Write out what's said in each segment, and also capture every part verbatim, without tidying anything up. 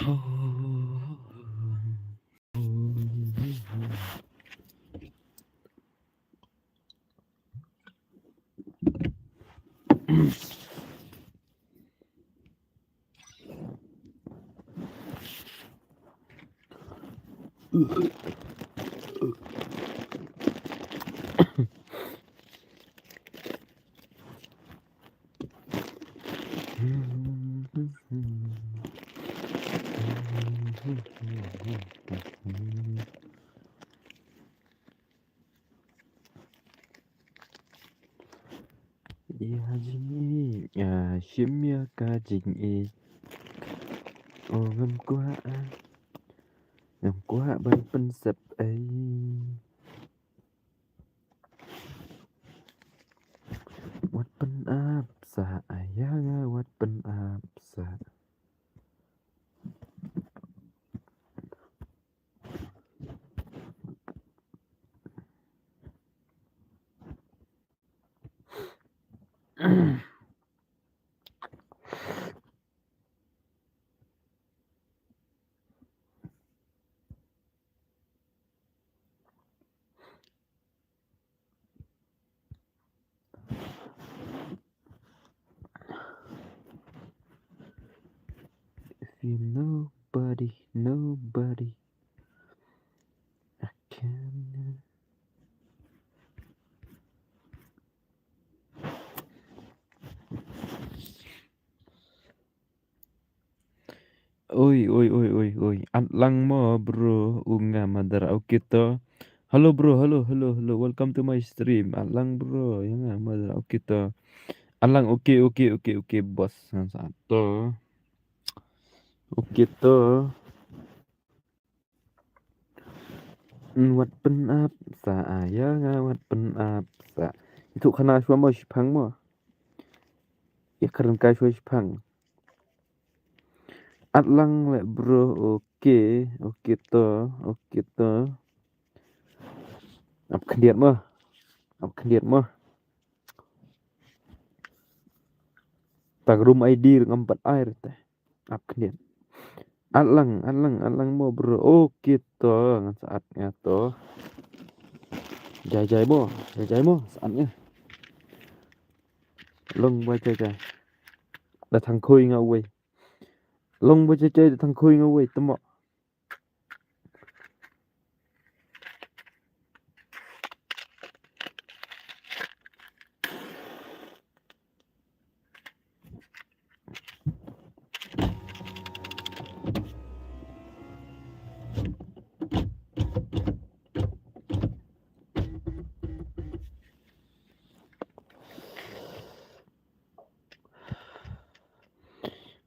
Ïa jingïeit, ïa shim ïa ka jingïeit. O ngam kwah, ngam kwah ban pynsep ei. Wat pynap sa ïa nga, wat pynap sa. If you nobody, nobody, I can. Oi, oi, oi, oi, oi. At lang mo, bro, u nga madar. Okay to. Hello, bro. Hello, hello, hello. Welcome to my stream. At lang, bro. Ïa nga madar. Okay to. At lang, okay, okay, okay, okay, boss. Ngan sa at to. Okay to. Wat pynap sa ïa nga, wat pynap sa. Itu khana shuwa mo, shiphang mo. Ïa kren kai shuwa shiphang. At lang le, bro. Okay, okay to, okay to. Ap khyndiat mo. Ap khyndiat mo. Tang room I D ngam pat ai te. Ap khyndiat. At lang, at lang, at lang mo, bro. Okay to, ngan sa at nga to. Jai jai mo, jai jai mo, sa at nga. Long ba jai jai. Da thang khui nga uwei. Long ba jai jai, da thang khui nga uwei, te mo.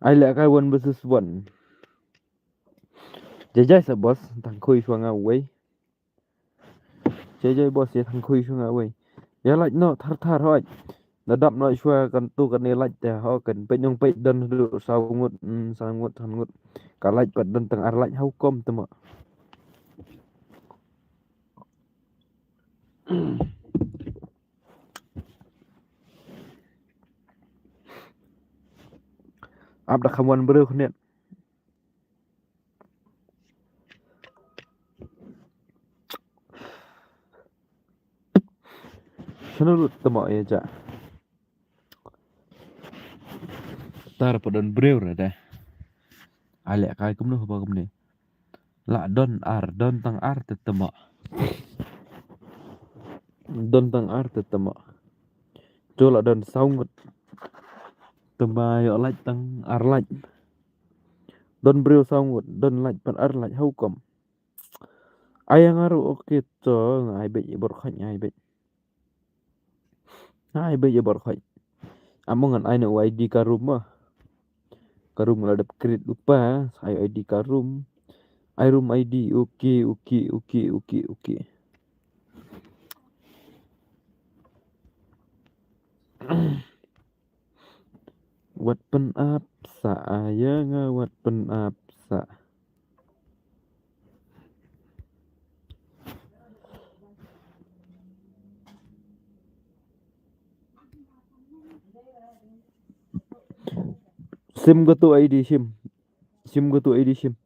Ai leh kai one versus one. Jai jai sa boss, thang khui shuwa nga uwei. Jai jai boss, ïa thang khui shuwa nga uwei. Ïa like noh thar thar hoi. Da dap noh shuwa kan tu kan ïa like te ho, kan peit nong peit don haduh saw ngut, mm, saw ngut, san ngut. Ka like pat don tang ar like, how come te mo. Ap da kham wan briew khyndiat. Shano lut te mo ïa ja. Tar pa don briew re de. Ai leh kai kumno ba kumne. La don ar, don tang ar te te mo. Don tang ar te te mo. To la don saw ngut. Te ba ïoh like tang ar like. Don briew saw ngut, don like pat ar like, how come. Ai nga ruh, okay to, nga ai beit ïa bor khoit, nga ai beit. Nga ai beit ïa bor khoit. Amo ngan ai na u I D ka room mo. Ka room nga la dep create lypa, sa ai I D ka room. Ai room I D, okay, okay, okay, okay, okay. Wat pynap sa ïa nga, wat pynap sa. Sim kato I D sim. Shim katu A D shim.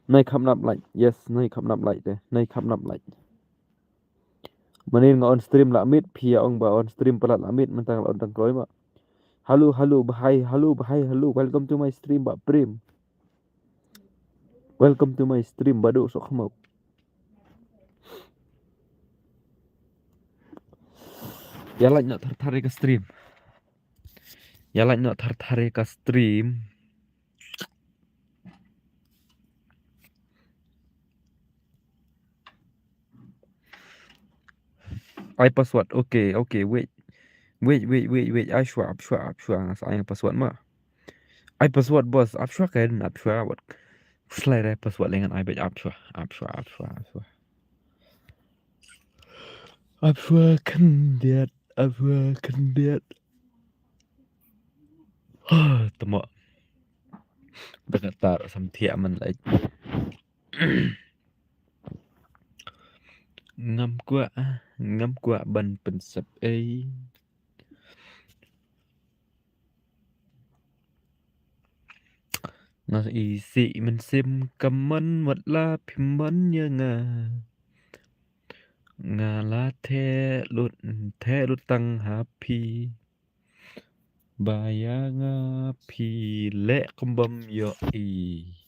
Nai kham nap like. Yes, nai kham nap like te. Nai kham nap like. Manin nga on stream la miet, phi ïa ong ba on stream palat la miet, mynta la on tang kloi ma. Hello, hello, bhai, hello, bhai, hello. Welcome to my stream, Bah Prem. Welcome to my stream, Bah Duk Sok Khmuk. Ïa like noh thar thar ïa ka stream. Ïa like noh thar thar ïa ka stream. Ai password. Okay, okay, wait. Wait, wait, wait, wait. Ai shuwa, ap shuwa, ap shuwa. Nga sa ai password ma. Ai password, boss. Ap shuwa kan, ap shuwa, wat. Slide ai password lengan ai bit, ap shuwa, ap shuwa, ap shuwa, ap shuwa. Ap shuwa khyndiat, ap shuwa khyndiat. Tama. Dekat tar samthiah man lai. Ngam kwah, ngam kwah ban pynsep ei. Nga isih mynsiem ka mon wat la phim mon ïa nga. Nga la theh lut, theh lut tang ha phi. Ba ïa nga phi leh kumbam ïohi.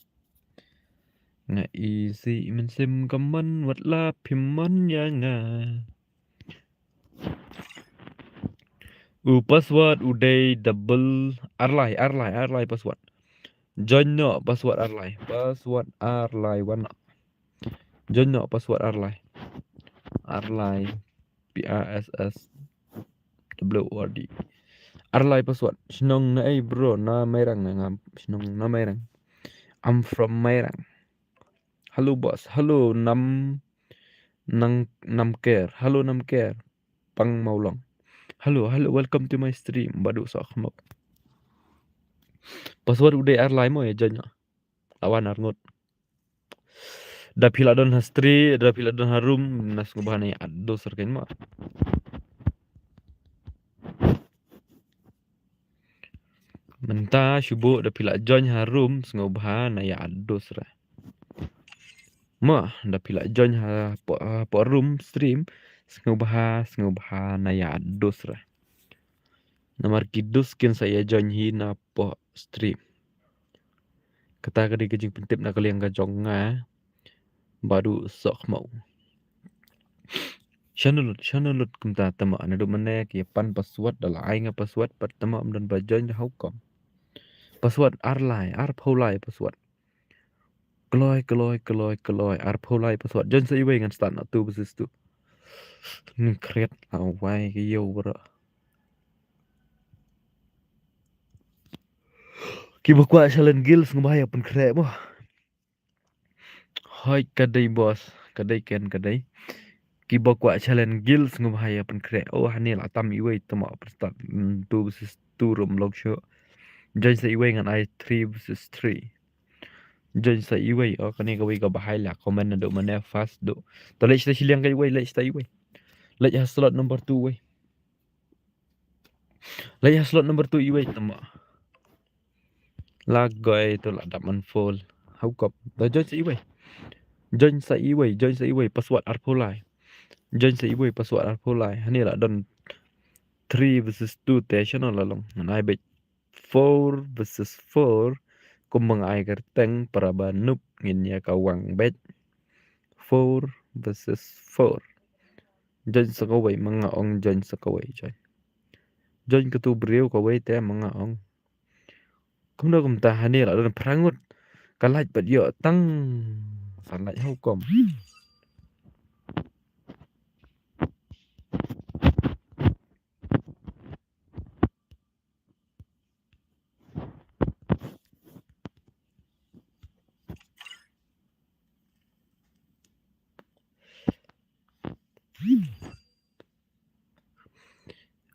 Nga isih mynsiem ka mon wat la phim mon ïa nga. U password u dei double, ar lai, ar lai, ar lai password. Join noh password ar lai. Password ar lai wan noh. Join noh password ar lai. Ar lai, P A S S W O R D. Ar lai password. Shnong na ei bro, na Mairang na ngam. Shnong na Mairang. I'm from Mairang. Hello boss. Hello Nam, Nang, Namker. Hello Namker. Pang Maulong. Hello, hello, welcome to my stream. Bah Duk Sok Khmuk. Password u dei ar lai mo, ïa join noh. Awan ar ngut. Da phi la don ha stream, da phi la don ha room, na sngewbha na ïa add dos re kein mo. Mynta shu buh da phi la join ha room, sngewbha na ïa add dos re. Mo, da phi la join ha po, ha po room stream, sngewbha, sngewbha na ïa add dos re. Namar ki dos kin sa ïa join hi na po stream. Kata ka dei ka jingpyntip na ka liang ka jong nga, Bah Duk Sok Khmuk. Shano lut, shano lut kumta, tama naduh mynne ki pan password, da la ai nga password pat tama ym don ba join, da how come? Password ar lai, arphew lai password. Kloi, kloi, kloi, kloi, arphew lai password. Join sa iwei ngan start noh two versus two. Ning kriat la wai ki ïew bro. Kiba kwah challenge guild sngewbha ïa pynkhreh mo. Hoi, ka dei boss, ka dei ken, ka dei. Kiba kwah challenge guild sngewbha ïa pynkhreh. Oh, hangne la tam iwei, tama pynstart, mm, two versus two rum lok shuh. Join sa iwei ngan ai three versus three. Join sa iwei, oh, kane kawei kaba hai la comment naduh mynne fast duh. To leit sa shiliang ka iwei, leit sa iwei. Leit ha slot number two wei. Leit ha slot number two iwei tama. La goi to la dap man full. How come? Da join sa iwei. Join sa iwei, join sa iwei, password arphew lai. Join sa iwei, password arphew lai. Hangne la don three versus two te shano la long. Ngan ai beit four versus four. Kumba nga ai kyrteng para ba noob ngin ïa kawang beit. Four versus four. Join sa kawei, ma nga ong join sa kawei, join. Join katu briew kawei te ma nga ong. Kumno kumta hangne la don phra ngut. Ka lait pat ïoh tang sa lait, how come?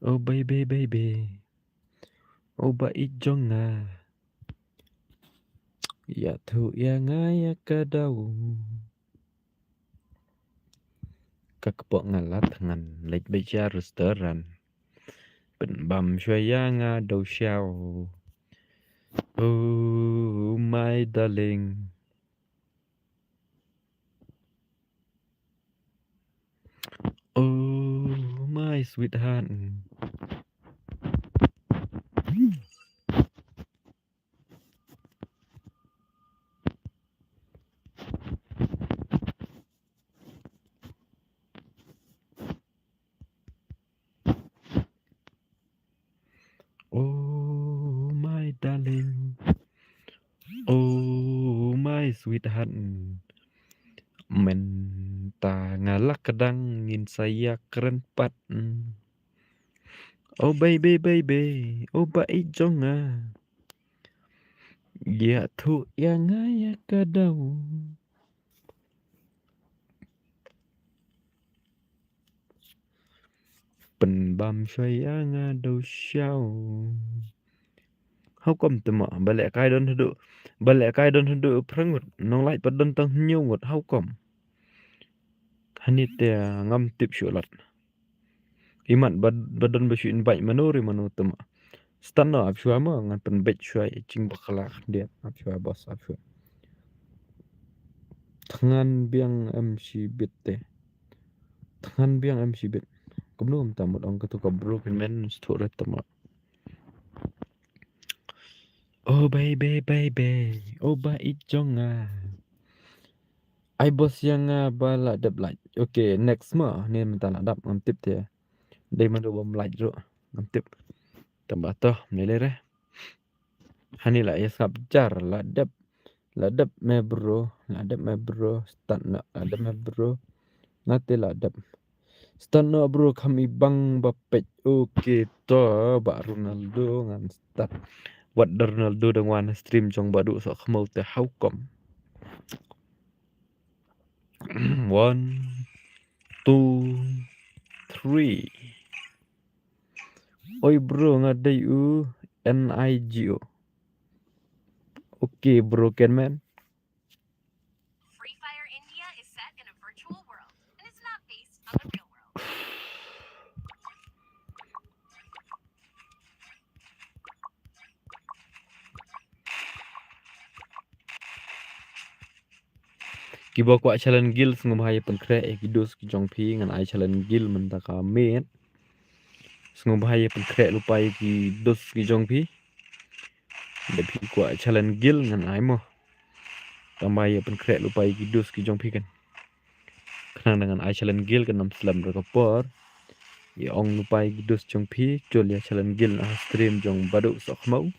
Oh baby, baby. Oh ba ïeit jong nga. Ïathuh ïa nga ïa ka daw. Ka kpoh nga la thngan, leit beit sha restaurant. Pynbam shuwa ïa nga daw shaw. Oh my darling. Oh, my sweetheart. Oh, my darling. Oh, my sweetheart. Mynta nga la kdang, ngin sa ïakren pat. Oh, baby, baby. Oh, ba ïeit jong nga. Ïathuh ïa nga ïa ka daw. Pynbam shuwa ïa nga da u shaw. How come te mo, ba lehkai don haduh, ba lehkai don haduh phrang ngut, nonglait pat don tang hynñiew ngut, how come? Hangne te ngam tip shuh lat. Imat ba, ba don ba shu invite mano re mano te mo. Start noh ap shuwa mo, ngan pynbeit shuwa ïa i jingbakla khyndiat. Ap shuwa boss, ap shuwa. Thngan biang em shibit te. Thngan biang em shibit. Kumno mynta mut ong katu ka bro pynmen sthu re te mo. Oh baby, baby. Oh ba ïeit jong nga. Ai boss ïa nga ba la dep like. Okay, next mo. Ni mynta la dep, ngam tip te. Dei mano bym like ruh, ngam tip. Tang ba toh, mlei lei re. Hani la ïa sngap jar, la dep. La dep me bro, la dep me bro. Start noh, la dep me bro. Nate la dep. Start noh bro, kham i bang ba peit. Okay, to ba Ronaldo ngan start. Wat da Ronaldo dang wan stream jong Badu Sohkhmaw te, how come? One, two, three. Oi bro, nga dei u N I G O. Okay bro, ken man. Free Fire India is set in a virtual world, and it's not based on the real world. Kiba kwah challenge guild, sngewbha ïa pynkhreh ïa ki dos ki jong phi, ngan ai challenge guild mynta ka miet. Sngewbha ïa pynkhreh lypa ïa ki dos ki jong phi. Da phi kwah challenge guild ngan ai mo. Tang ba ïa pynkhreh lypa ïa ki dos ki jong phi kan. Khnang da ngan ai challenge guild kan ym slem ruh ka por. Ïa ong lypa ïa ki dos jong phi, jol ïa challenge guild na ha stream jong Badu Sohkhmaw.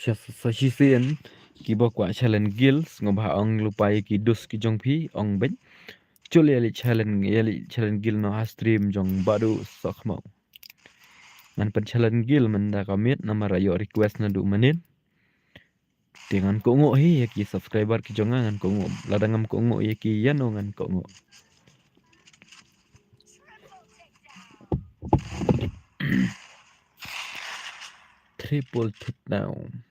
Sa, sa, sa shisien, kiba kwah challenge guild, sngewbha ong lypa ïa ki dos ki jong phi, ong beit. Jol ïa leit challenge, ïa leit challenge guild na ha stream jong Badu Sohkhmaw. Ngan pyn challenge guild mynta ka miet namar ïoh request naduh mynnin. Te ngan kohnguh hi ïa ki subscriber ki jong nga, ngan kohnguh. Lada ngam kohnguh ïa ki ïano ngan kohnguh. Triple takedown.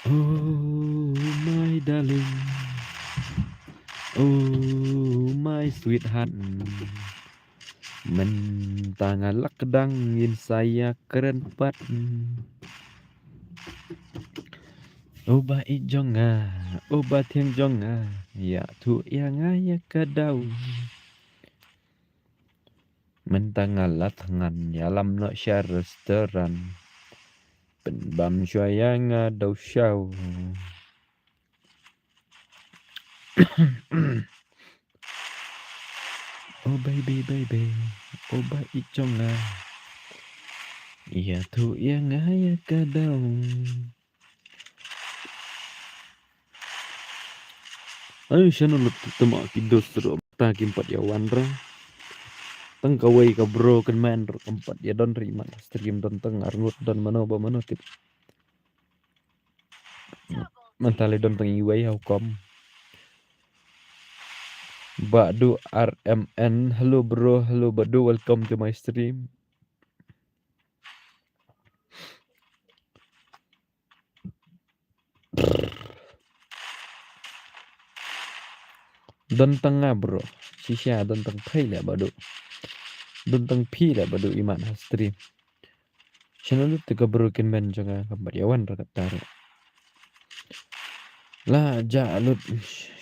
Oh my darling, oh my sweetheart. Mynta nga la kdang, ngin sa ïakren pat. Oh ba ïeit jong nga, oh ba thiang jong nga, ïathuh ïa nga ïa ka daw. Mynta nga la thngan, ïalam noh sha restaurant. Pynbam shuwa ïa nga da u shaw. Oh baby, baby, oh ba ïeit jong nga, ïathuh ïa nga ïa ka daw. Ai shano lut te mo ki dos ruh, ta kim pat ïa wan ra. Tang kawei ka bro kan man ruh kam pat ïa don ri, man stream don tang arngut, don mano ba mano tip. Mynta lei don tang iwei, how come? Badu R M N. Hello bro, hello Badu, welcome to my stream. Don tang nga bro. Shisha don tang phi leh Badu. Don tang phi leh Badu imat ha stream. Shano lut te ka bro kin men jong nga kam pat ïa wan ra kata ruh. La ja lut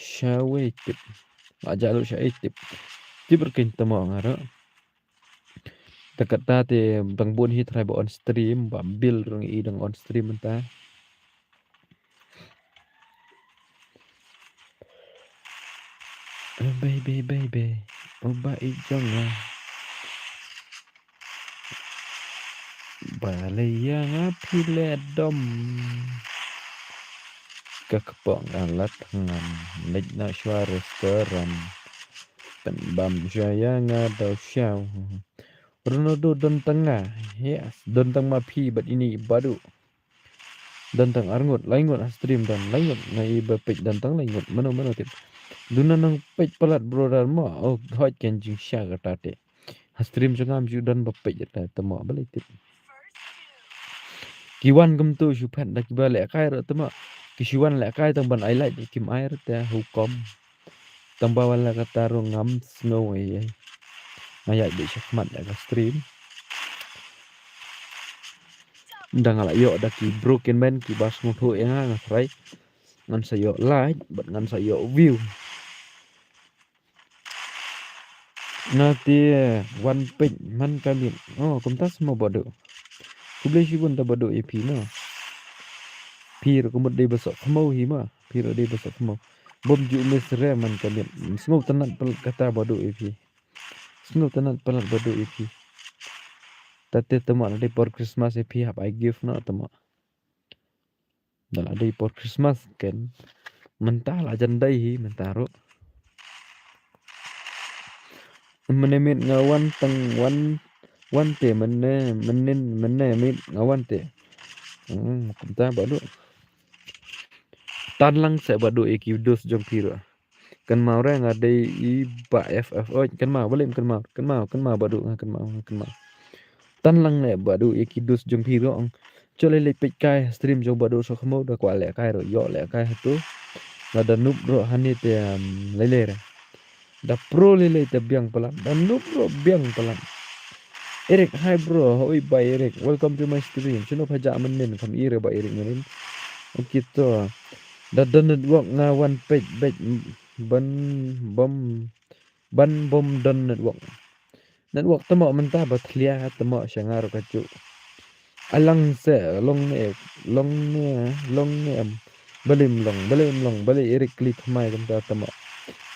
shawei tip. La ja lut shawei tip. Tip ruh kin tamo nga ruh. Te kata te dang bun hi trai ba on stream, ba bil rung i dang on stream mynta. Oh, baby, baby, oh, ba i jong nga. Ba lei ïa nga phi leh dom. Ka kpoh nga lat ngam, leit na shwa restaurant. Pynbam shwa ïa nga daw shaw. Ronaldo don tang nga. Yes, don tang ma phi bad ini Badu. Don tang arngut, laingut ha stream don, laingut nga i ba peit don tang laingut. Mano mano tip. Duna nang peit palat bro dar mo. Oh, hoi ken jingshah kata te. Ha stream jong nga ju don ba peit kata te mo balei tip. Ki wan kumtu shu phet da kiba lehkai ruh te mo. Ki shu wan lehkai tang ban ai like kim ai ruh te hukum. Tang ba wan la kata ruh ngam sngew ei ei. Nga ïaid beit shakhmat ïa ka stream. Nda nga la ïoh da ki bro kin men kiba sngewthuh ïa nga nga trai. Ngan sa ïoh like bad ngan sa ïoh view. Nga te wan peit man ka miet. Oh, kumta sma Badu. Khublei shibun da Badu ïa phi mo. Phi ruh kumut dei ba soh khmau hi mo. Phi ruh dei ba soh khmau. Bom ju miss re man ka miet. Sngewtynnat palat kata Badu ïa phi. Sngewtynnat palat Badu ïa phi. Tate tama na dei por Christmas ïa phi hap ai gift no tama. Da la dei por Christmas ken. Mynta la jan dei hi mynta ruh. Mynne miet nga wan tang wan wan te mynne mynnin mynne miet nga wan te. Hmm, kumta Badu. Tan lang se Badu ïa ki dos jong phi ruh. Kan mau re nga dei i ba F F oi kan mau balim kan mau kan mau kan mau Badu nga kan mau nga kan mau. Tan lang ne Badu ïa ki dos jong phi ruh ong. Cho lei lei peit kai stream jong Badu soh khmau da kwah lehkai ruh ïoh lehkai hatu. Nga da nup ruh hani te lei lei re. Da pro lei lei te biang palat da nup ruh biang palat. Eric, hi bro, hoi ba Eric, welcome to my stream. Shano pha ja mynnin kam i re ba Eric mynnin. Okay to. Da don network nga wan peit beit ban bom ban bom don network. Network tama mynta ba thlia tama sha nga ruh ka ju. Alang se long ne long ne long ne em. Balim long balim long bali Eric kli thamai kumta tama.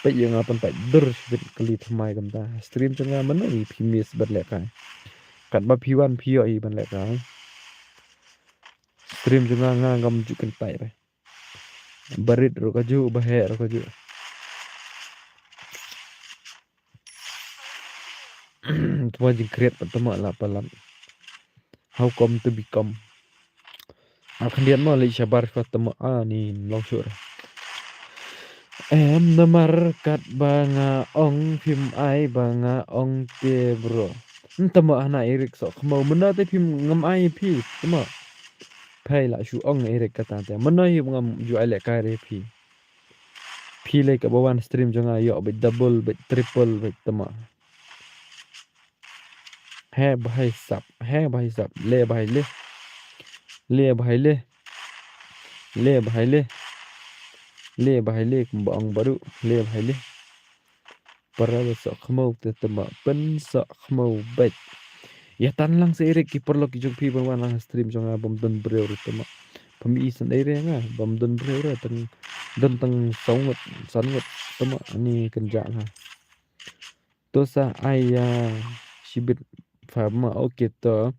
Peit ïa nga pan peit dur shibit kli thamai kumta. Stream jong nga mano i phi miss bad lehkai. Katba phi wan phi ïoh i ban lehkai. Stream jong nga nga ngam ju kyntait re. Barit ruh ka ju, baheh ruh ka ju. Tuma jingkriat pat tama la palat. How come to become? Ar khyndiat ma lei shabar pat tama ani long shuh re. Em namar katba nga ong phim ai ba nga ong te bro. Ntama hana Eric soh khmau mynta te phim ngam ai phi tama. Phai la shu ong Eric kata te. Mynta hi ngam ju ai lehkai re phi. Phi lei kaba wan stream jong nga ïoh beit double beit triple beit tama. He bhai sab, he bhai sab, le bhai le. Le bhai le. Le bhai le. Le bhai le kumba ong Badu, le bhai le. Para ba soh khmau te tama pynsoh khmau beit. Ïa tan lang se Eric ki paralok ki jong phi ban wan lang stream jong nga bym don briew ruh tama. Phi i san ei re nga bym don briew ruh tang don tang saw ngut san ngut tama ani kynja nga. To sa ai ïa shibit pha ma okay to.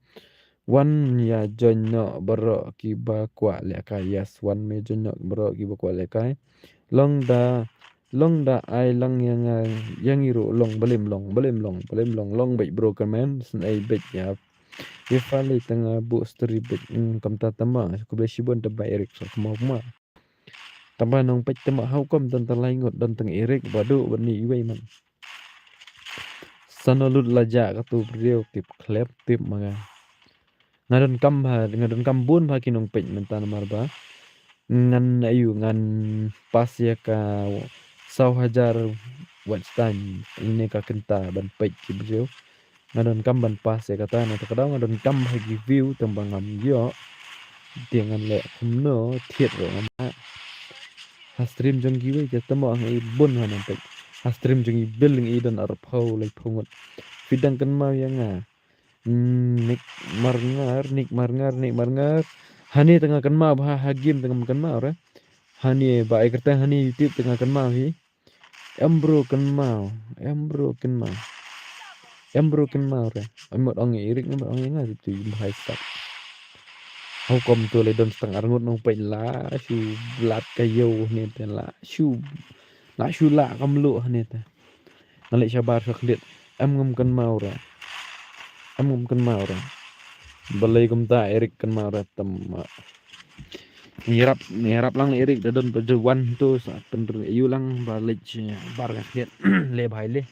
Wan ïa join noh baroh kiba kwah lehkai, yes wan me join noh baroh kiba kwah lehkai. Long da long da ai lang ïa nga ïa ngi ruh long balim long balim long balim long long beit bro kmen sngewbha beit ïa. Ïa pha lei tang nga buh story beit kumta tama khublei shibun da ba Eric soh khmau ma. Tangba nongpeit te ma ha u kom don tang lai ngut, don tang Eric Badu bad ni iwei man. Sano lut la ja katu briew tip khlem tip ma nga. Nga donkam bha, nga donkam bun bha ki nongpeit mynta namar ba ngan ayu ngan pass ïa ka saw hajar watch time ine ka kynta ban peit ki briew. Nga donkam ban pass ïa kata, na kata ka daw nga donkam bha ki view tangba ngam ïoh. Te ngan leh kumno thied ruh ngam lah. Ha stream jong kiwei te tamo ngi bun ha nongpeit. Ha stream jong i Bill ngi don arphew laiphew ngut. Phi dang kynmaw ïa nga. Hmm, Nick Marngar, Nick Marngar, Nick Marngar. Hani te nga kynmaw bha, ha game te ngam kynmaw re. Hani ba ai kyrteng hani YouTube te nga kynmaw hi. Em bro kynmaw, em bro kynmaw. Em bro kynmaw re. Ai mot ong i Eric, mot ong i nga tu i bhai sat. Hau kom tu le don stang arngut nongpeit la shu blat ka ïew ne te la shu la shu la kam lu ne te. Nga leh shabar sha khlieh. Em ngam kynmaw re. Em ngam kynmaw re. Balei kumta Eric kynmaw re tam. Ngi ïarap, ngi ïarap lang Eric da don ba ju wan tu sa pynrung ayu lang ba leit bar ka khlieh. Le bhai le.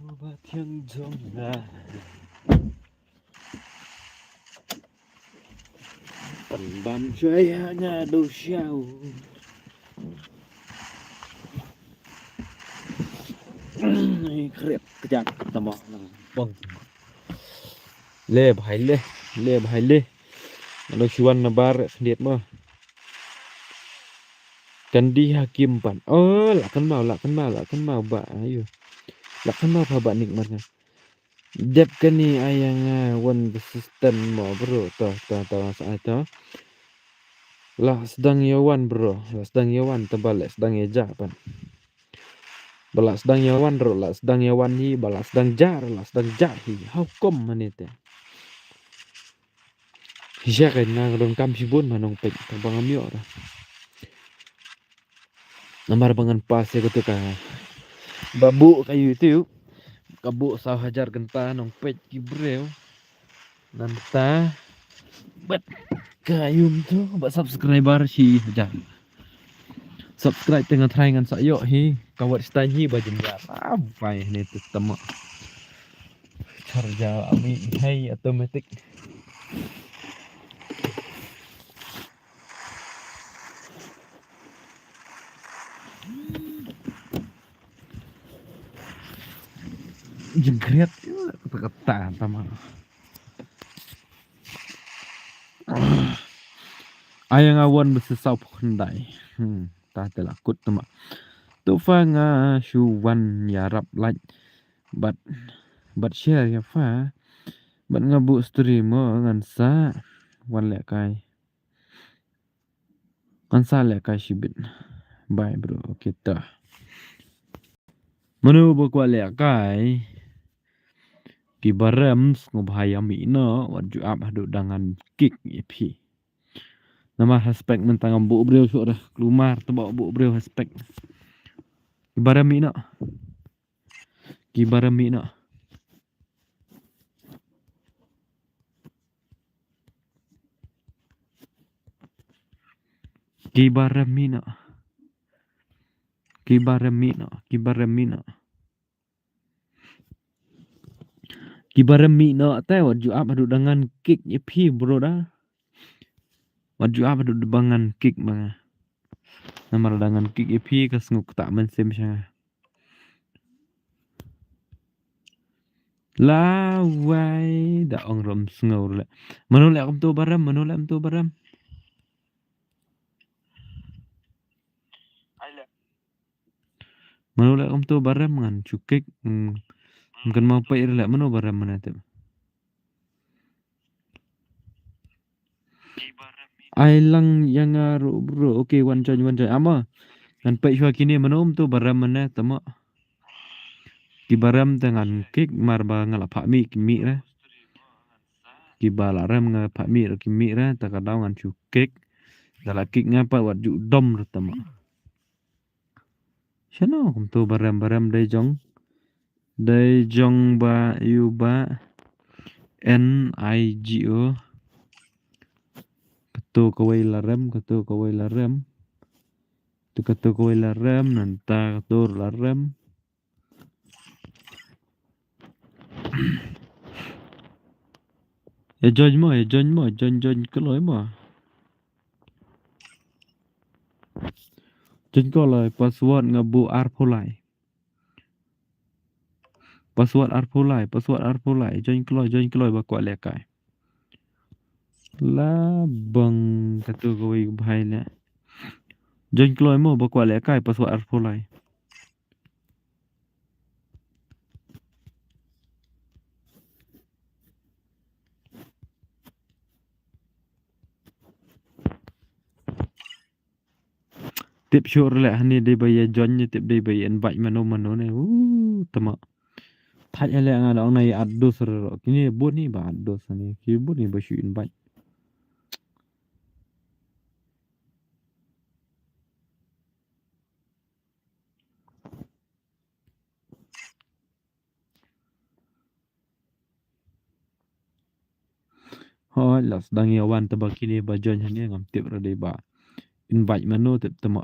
Uba thiang jong nga. Pan bam chwa ïa nga do shaw. Ai krep kjak tamo lang bong. Le bhai le, le bhai le. Ano shuan na bar khlieh mo. Kandi Hakim pan. Oh, la kynmaw, la kynmaw, la kynmaw ba ayo. La kynmaw pha ba Nick Marngar. Dep kane ai ïa nga wan ba system mo bro. To, to, to, sa to. La sdang ïa wan bro. La sdang ïa wan taba la sdang ïa ja pan. Ba la sdang ïa wan ro, la sdang ïa wan hi, ba la sdang ja ro, la sdang ja hi. How come mane te? Hi sha ka nga donkam shibun ma nongpeit, tang ba ngam ïoh ra. Namar ba ngan pass ïa katu ka ba buh ka YouTube. Ka buh saw hajar kynta nongpeit ki briew. Nangta bad ka YouTube bad subscriber shi hajar. Subscribe te nga try ngan sa ïoh hi ka watch time hi ba jynjar. Ah, bai ne tu tama. Charger ami hai automatic. Jingkriat kata kata tama. Ai nga wan ba sa saw phew khyndai. Hmm, ta te la kut tama. Tu pha nga shu wan ïarap like bad bad share ïa pha. Bad nga buh stream mo ngan sa wan lehkai. Ngan sa lehkai shibit. Bye bro. Okay ta. Mano ba kwah lehkai. Ki barem sngewbha ïa mih noh wat ju ap haduh da ngan kick ïa phi. Namar ha spec mynta ngam buh briew shuh dah. Klumar teba buh briew ha spec. Ki barem mih noh. Ki barem mih noh. Ki barem mih noh. Ki barem mih noh. Ki barem mih noh. Ki ba rem mih noh te wat ju ap haduh da ngan kick ïa phi, brother. Wat ju ap haduh da ba ngan kick ba nga. Namar da ngan kick ïa phi ka sngew ktah mynsiem sha nga. Lawei da ong rem sngew leh. Mano leh kumto ba rem, mano leh kumto ba rem. Mano leh kumto ba rem ngan shu kick. Hmm. Kan mau peit leh mano ba rem mane te. Ai lang ïa nga ruh bro. Okay, wan join, wan join. Ama. Ngan peit shuwa kine mano kumto ba rem mane te mo. Ki ba rem te ngan kick mar ba nga la phah mih ki mih re. Ki ba la rem nga phah mih re ki mih re te ka daw ngan shu kick. Da la kick nga pat wat ju dom re te mo. Shano kumto ba rem, ba rem dei jong. Dei jong ba ïu ba N I G O. Kato kawei la rem, kato kawei la rem. Tu kato kawei la rem, nangta kato la rem. Ïa join mo, ïa join mo, join, join kloi mo. Join kloi, password nga buh arphew lai. Password arphew lai, password arphew lai. Join kloi, join kloi ba kwah lehkai. La bang kato kawei bhai leh. Join kloi mo ba kwah lehkai, password arphew lai. Tip shuh leh hani dei ba ïa join ne, tip dei ba ïa invite mano mano ne. Uh, tama. Thait leh nga dang na ïa add dos re ro. Kini bun ni ba add dos ni. Ki bun ni ba shu invite. Hooid, la sdang ïa wan te ba kine ba join hangne ngam tip re dei ba invite mano tip te mo.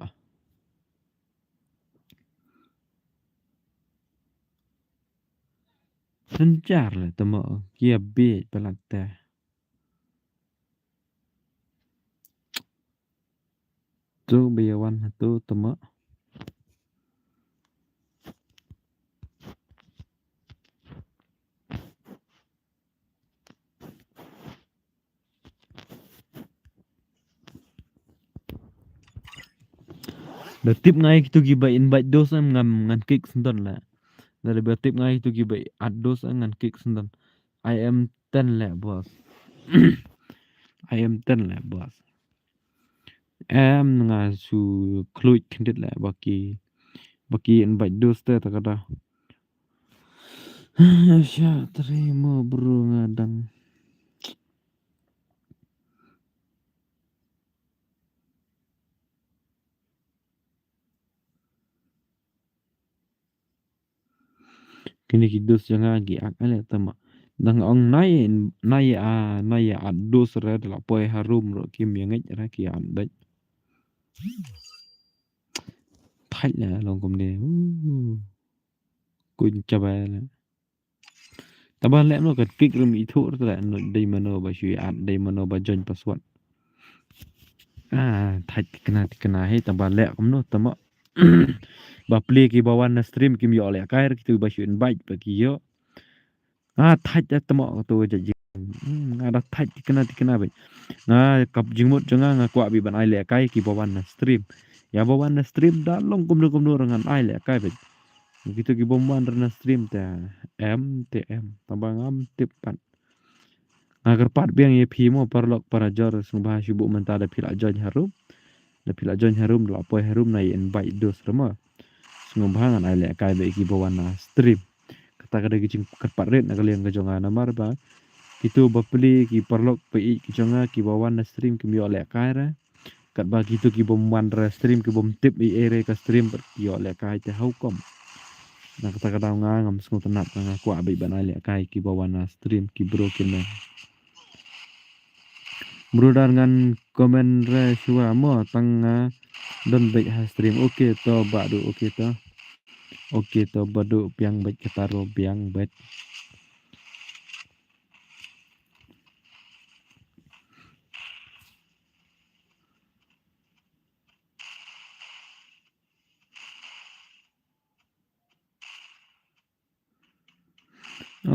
Synshar le te mo, ki ïa bieit palat te. Tu ba ïa wan ha tu te mo. Da tip nga ïa kitu ki ba invite dos em ngam ngan kick sendon la. Da ba tip nga ïa kitu ki ba add dos em ngan kick sendon. I M ten le boss. I M ten le boss. Em nga shu kluit khyndiat le ba ki, ba ki invite dos te ta ka da. Sha tre mo bro nga dang. Kine ki dos jong nga ki ak ale tama. Dang ong nai, nai a, nai a add dos re da la poi harum ro kim ïa ngeit re ki add beit. Thait le long kumne. Uh. Kun chabai le. Taba leh no ka klik rum ithuh re tala no dei mano ba shu add dei mano ba join password. Ah, thait tikna tikna he taba leh kumno tama. Ba plie ki ba wan na stream kim ïoh lehkai re kitu ba shu invite ba ki ïoh. Ah, thait da tama katu ja jing. Hmm, nga da thait tikna tikna ba. Nga kap jingmut jong nga nga kwah bi ban ai lehkai ki ba wan na stream. Ïa ba wan na stream da long kumno kumno re ngan ai lehkai ba. Kitu ki bym wan re na stream te em te em. Taba ngam tip pat. Nga kyrpad biang ïa phi mo paralok parajor sngewbha shu buh mynta da phi la join harum. Da phi la join harum da la poi harum na ïa invite dos re mo. Sngewbha ngan ai lehkai ba ïa ki ba wan na stream. Kata ka dei ka jingkyrpad rit na ka liang ka jong nga namar ba. Kitu ba plie ki paralok ba ïeit ki jong nga ki ba wan na stream kim ïoh lehkai re. Katba kitu ki bym wan re stream ki bym tip ei ei re ka stream bad ki ïoh lehkai te how come. Na kata ka daw nga ngam sngewtynnat nga kwah beit ban ai lehkai ki ba wan na stream ki bro ki meng. Brother ngan comment re shuwa mo tang nga don beit ha stream. Okay to Badu, okay to. Okay to Badu biang beit kata ro biang beit.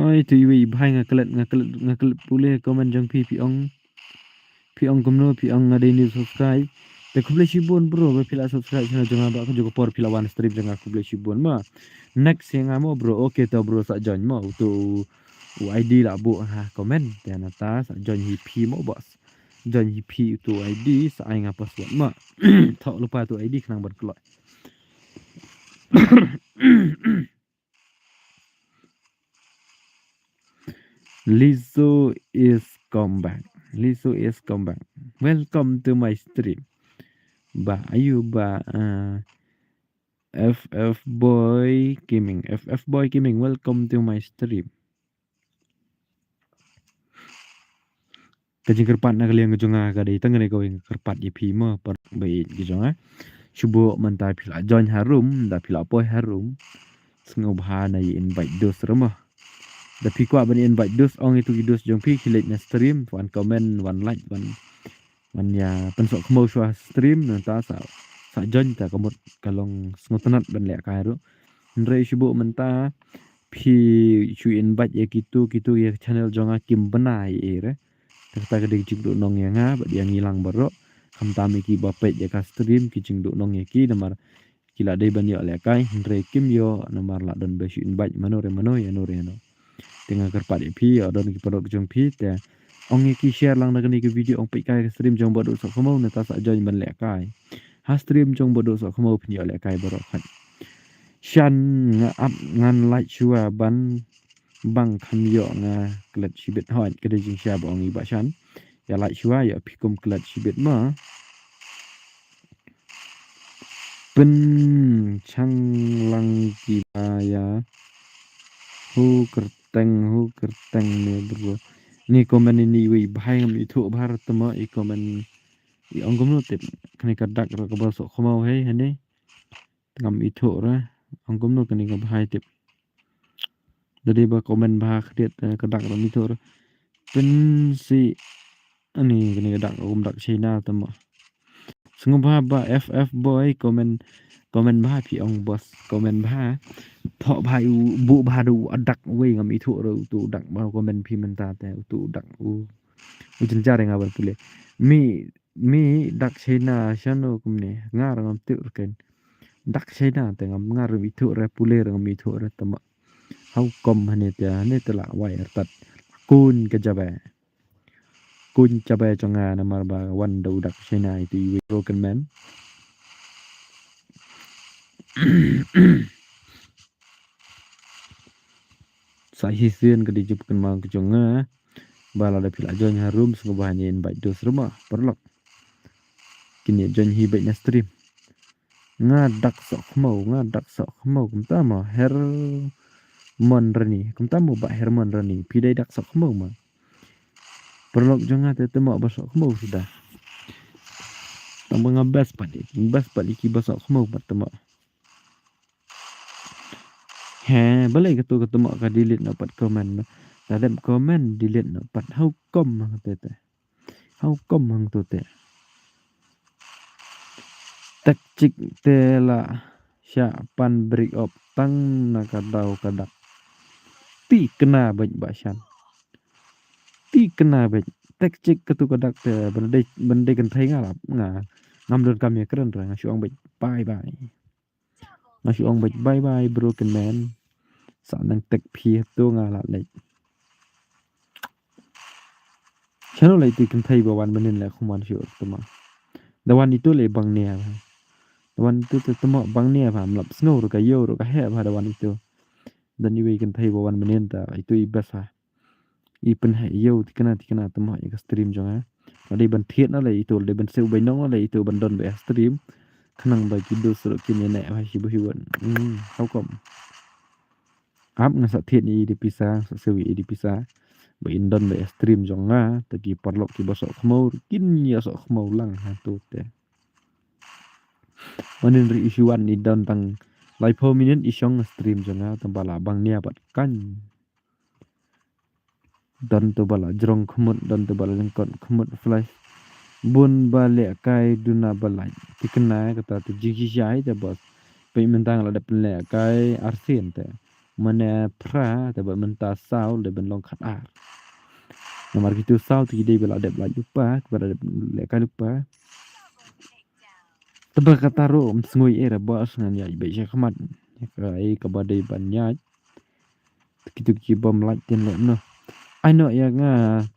Oi, tu iwei i bhai nga klet, nga klet, nga klet pule comment jong phi, phi ong. Phi ong kumno, phi ong nga dei new subscribe. Te khublei shibun bro, ba phi la subscribe channel jong nga ba ka jong ka por phi la wan stream jong nga, khublei shibun ma. Next ïa nga mo bro, okay to bro sa join mo, utu u I D la buh ha comment. Te nata sa join hi phi mo boss. Join hi phi utu I D sa ai nga password ma. Thok lypa tu I D khnang ban kloi. Lizo is come back. Lizo is come back. Welcome to my stream. Ba ayu ba uh, F F Boy Gaming. F F Boy Gaming, welcome to my stream. Ka jingkyrpad na ka liang ka jong nga ka dei tang kane kawei, nga kyrpad ïa phi mo para baieit ka jong nga. Shu buh mynta phi la join harum, da phi la poi harum, sngewbha na ïa invite dos ruh mo. Da phi kwah ban invite dos, ong ïa tu ki dos jong phi ki leit na stream, wan comment, wan like, wan wan ïa pynsoh khmo shuwa stream, nangta sa sa join ta ka mut ka long sngewtynnat ban lehkai ruh. Hynrei shu buh mynta phi shu invite ïa kitu kitu ïa channel jong nga kim bna ïa i re. Kata ka dei jingduh nong ïa nga bad ïa ngi lang baroh. Khamtam ïa ki ba peit ïa ka stream ki jingduh nong ïa ki namar ki la dei ban ïoh lehkai hynrei kim ïoh namar la don ba shu invite mano re mano ïa no re no. Te nga kyrpad ïa phi ïa don ki paralok jong phi te ong ïa ki share lang da kane ka video, ong peit kai ka stream jong Bah Duh Sohkhmaw nangta sa join ban lehkai. Ha stream jong Bah Duh Sohkhmaw phin ïoh lehkai baroh khat. Shan nga ap ngan like shuwa ban bang kham ïoh nga klet shibit hoi ka dei jingshai ba ong i Bah Shan. Ïa like shuwa ïa phi kum klet shibit ma. Pynchang lang ki ba ïa hu kyrteng hu kyrteng ne bro. Ni comment ini wei bhai ngam ithuh bha tama i comment i ong kumno tip. Kane ka dak ra ka ba soh khmaw hei hane. Ngam ithuh ra ong kumno kane ka bhai tip. Dei ba comment bha khriat ka dak ra ngam ithuh ra. Pynsi Ani kane ka dak kum dak China tama. Sngewbha ba F F boy comment comment bha phi ong boss comment bha. Thoh bha u buh bha da u adak wei ngam ithuh ra utu dak ba comment phi mynta te utu dak u u jynjar nga ban pule. Mi mi dak China shano kumne ngar ngam tip rken. Dak China te ngam ngar ngam ithuh ra pule ngam ithuh ra tama. How come hane te hane te la wai artat. Kun ka jabe. Kun cabe jong nga namar ba wan da u dak China itu iwei broken man. Sa hi sien ka di jup kan mang ka jong nga. Ba la da phi la join harum sngewbha ngi invite dos ruma paralok. Kini join hi bait na stream. Nga dak soh khmaw nga dak soh khmaw kumta ma Hermon Rani kumta ma ba Hermon Rani phi dei dak soh khmaw ma. Paralok jong nga te te ma ba soh khmaw suda. Tang ba nga best pat best pat ki ba soh khmaw pat te ma. He balei katu katu ma ka delete na pat comment na. Ka dep comment delete na pat how come ma te te. How come hangto te. Tek chik te la sha pan break up tang na ka daw ka dak. Ti kena bek ba shan. Ti kena bek tek chik katu ka dak te bende bende kan thai nga lap nga ngam don kam ya keren re nga shu ong bek bye bye. Nga shu ong bye bye broken man. Sa nang tek phi tu nga la lek. Chano lai tu kan thai ba wan menin le khuman shu tama. Da wan itu le bang nia. Da wan itu tu tama bang nia ba mlap sngau ru ka yo ru ka he ba da wan itu. Dan iwe kan thai ba wan menin ta itu i best ha. I pynheh ïew tikna tikna tama ïa ka stream jong nga. Nga dei ban thied na lei itu dei ban siew bai nong na lei itu ban don ba ïa stream. Khnang ba ki dos ruh kin ïa neh ba hi ba hi wan. Hmm, how come? Ap nga sa thied ïa i dei pisa sa siew ïa i dei pisa. Ba in don ba ïa stream jong nga ta ki parlok ki ba soh khmaw kin ïa soh khmaw lang ha tu te. Manin ri issue wan i don tang lai phew minit i shong stream jong nga tang ba la bang nia pat kan. Don tu ba la jrong khmut don tu ba la lyngkot khmut flash. Bun ba leh kai duna ba lai tikna kata tu jing shi shai te bos. Pei mentang la dep leh kai arsin te. mane phra, te bad mynta saw, dei ban long khatar. Namar kitu saw te ki dei ba la dep lait lypa, ba la dep lehkai lypa. Te ba kata ruh ym sngew ei re boss, ngan ïaid beit sha khmat. Ïa kaei kaba dei ban ïaid. Kitu ki bym lait tien leh noh. Ai noh ïa nga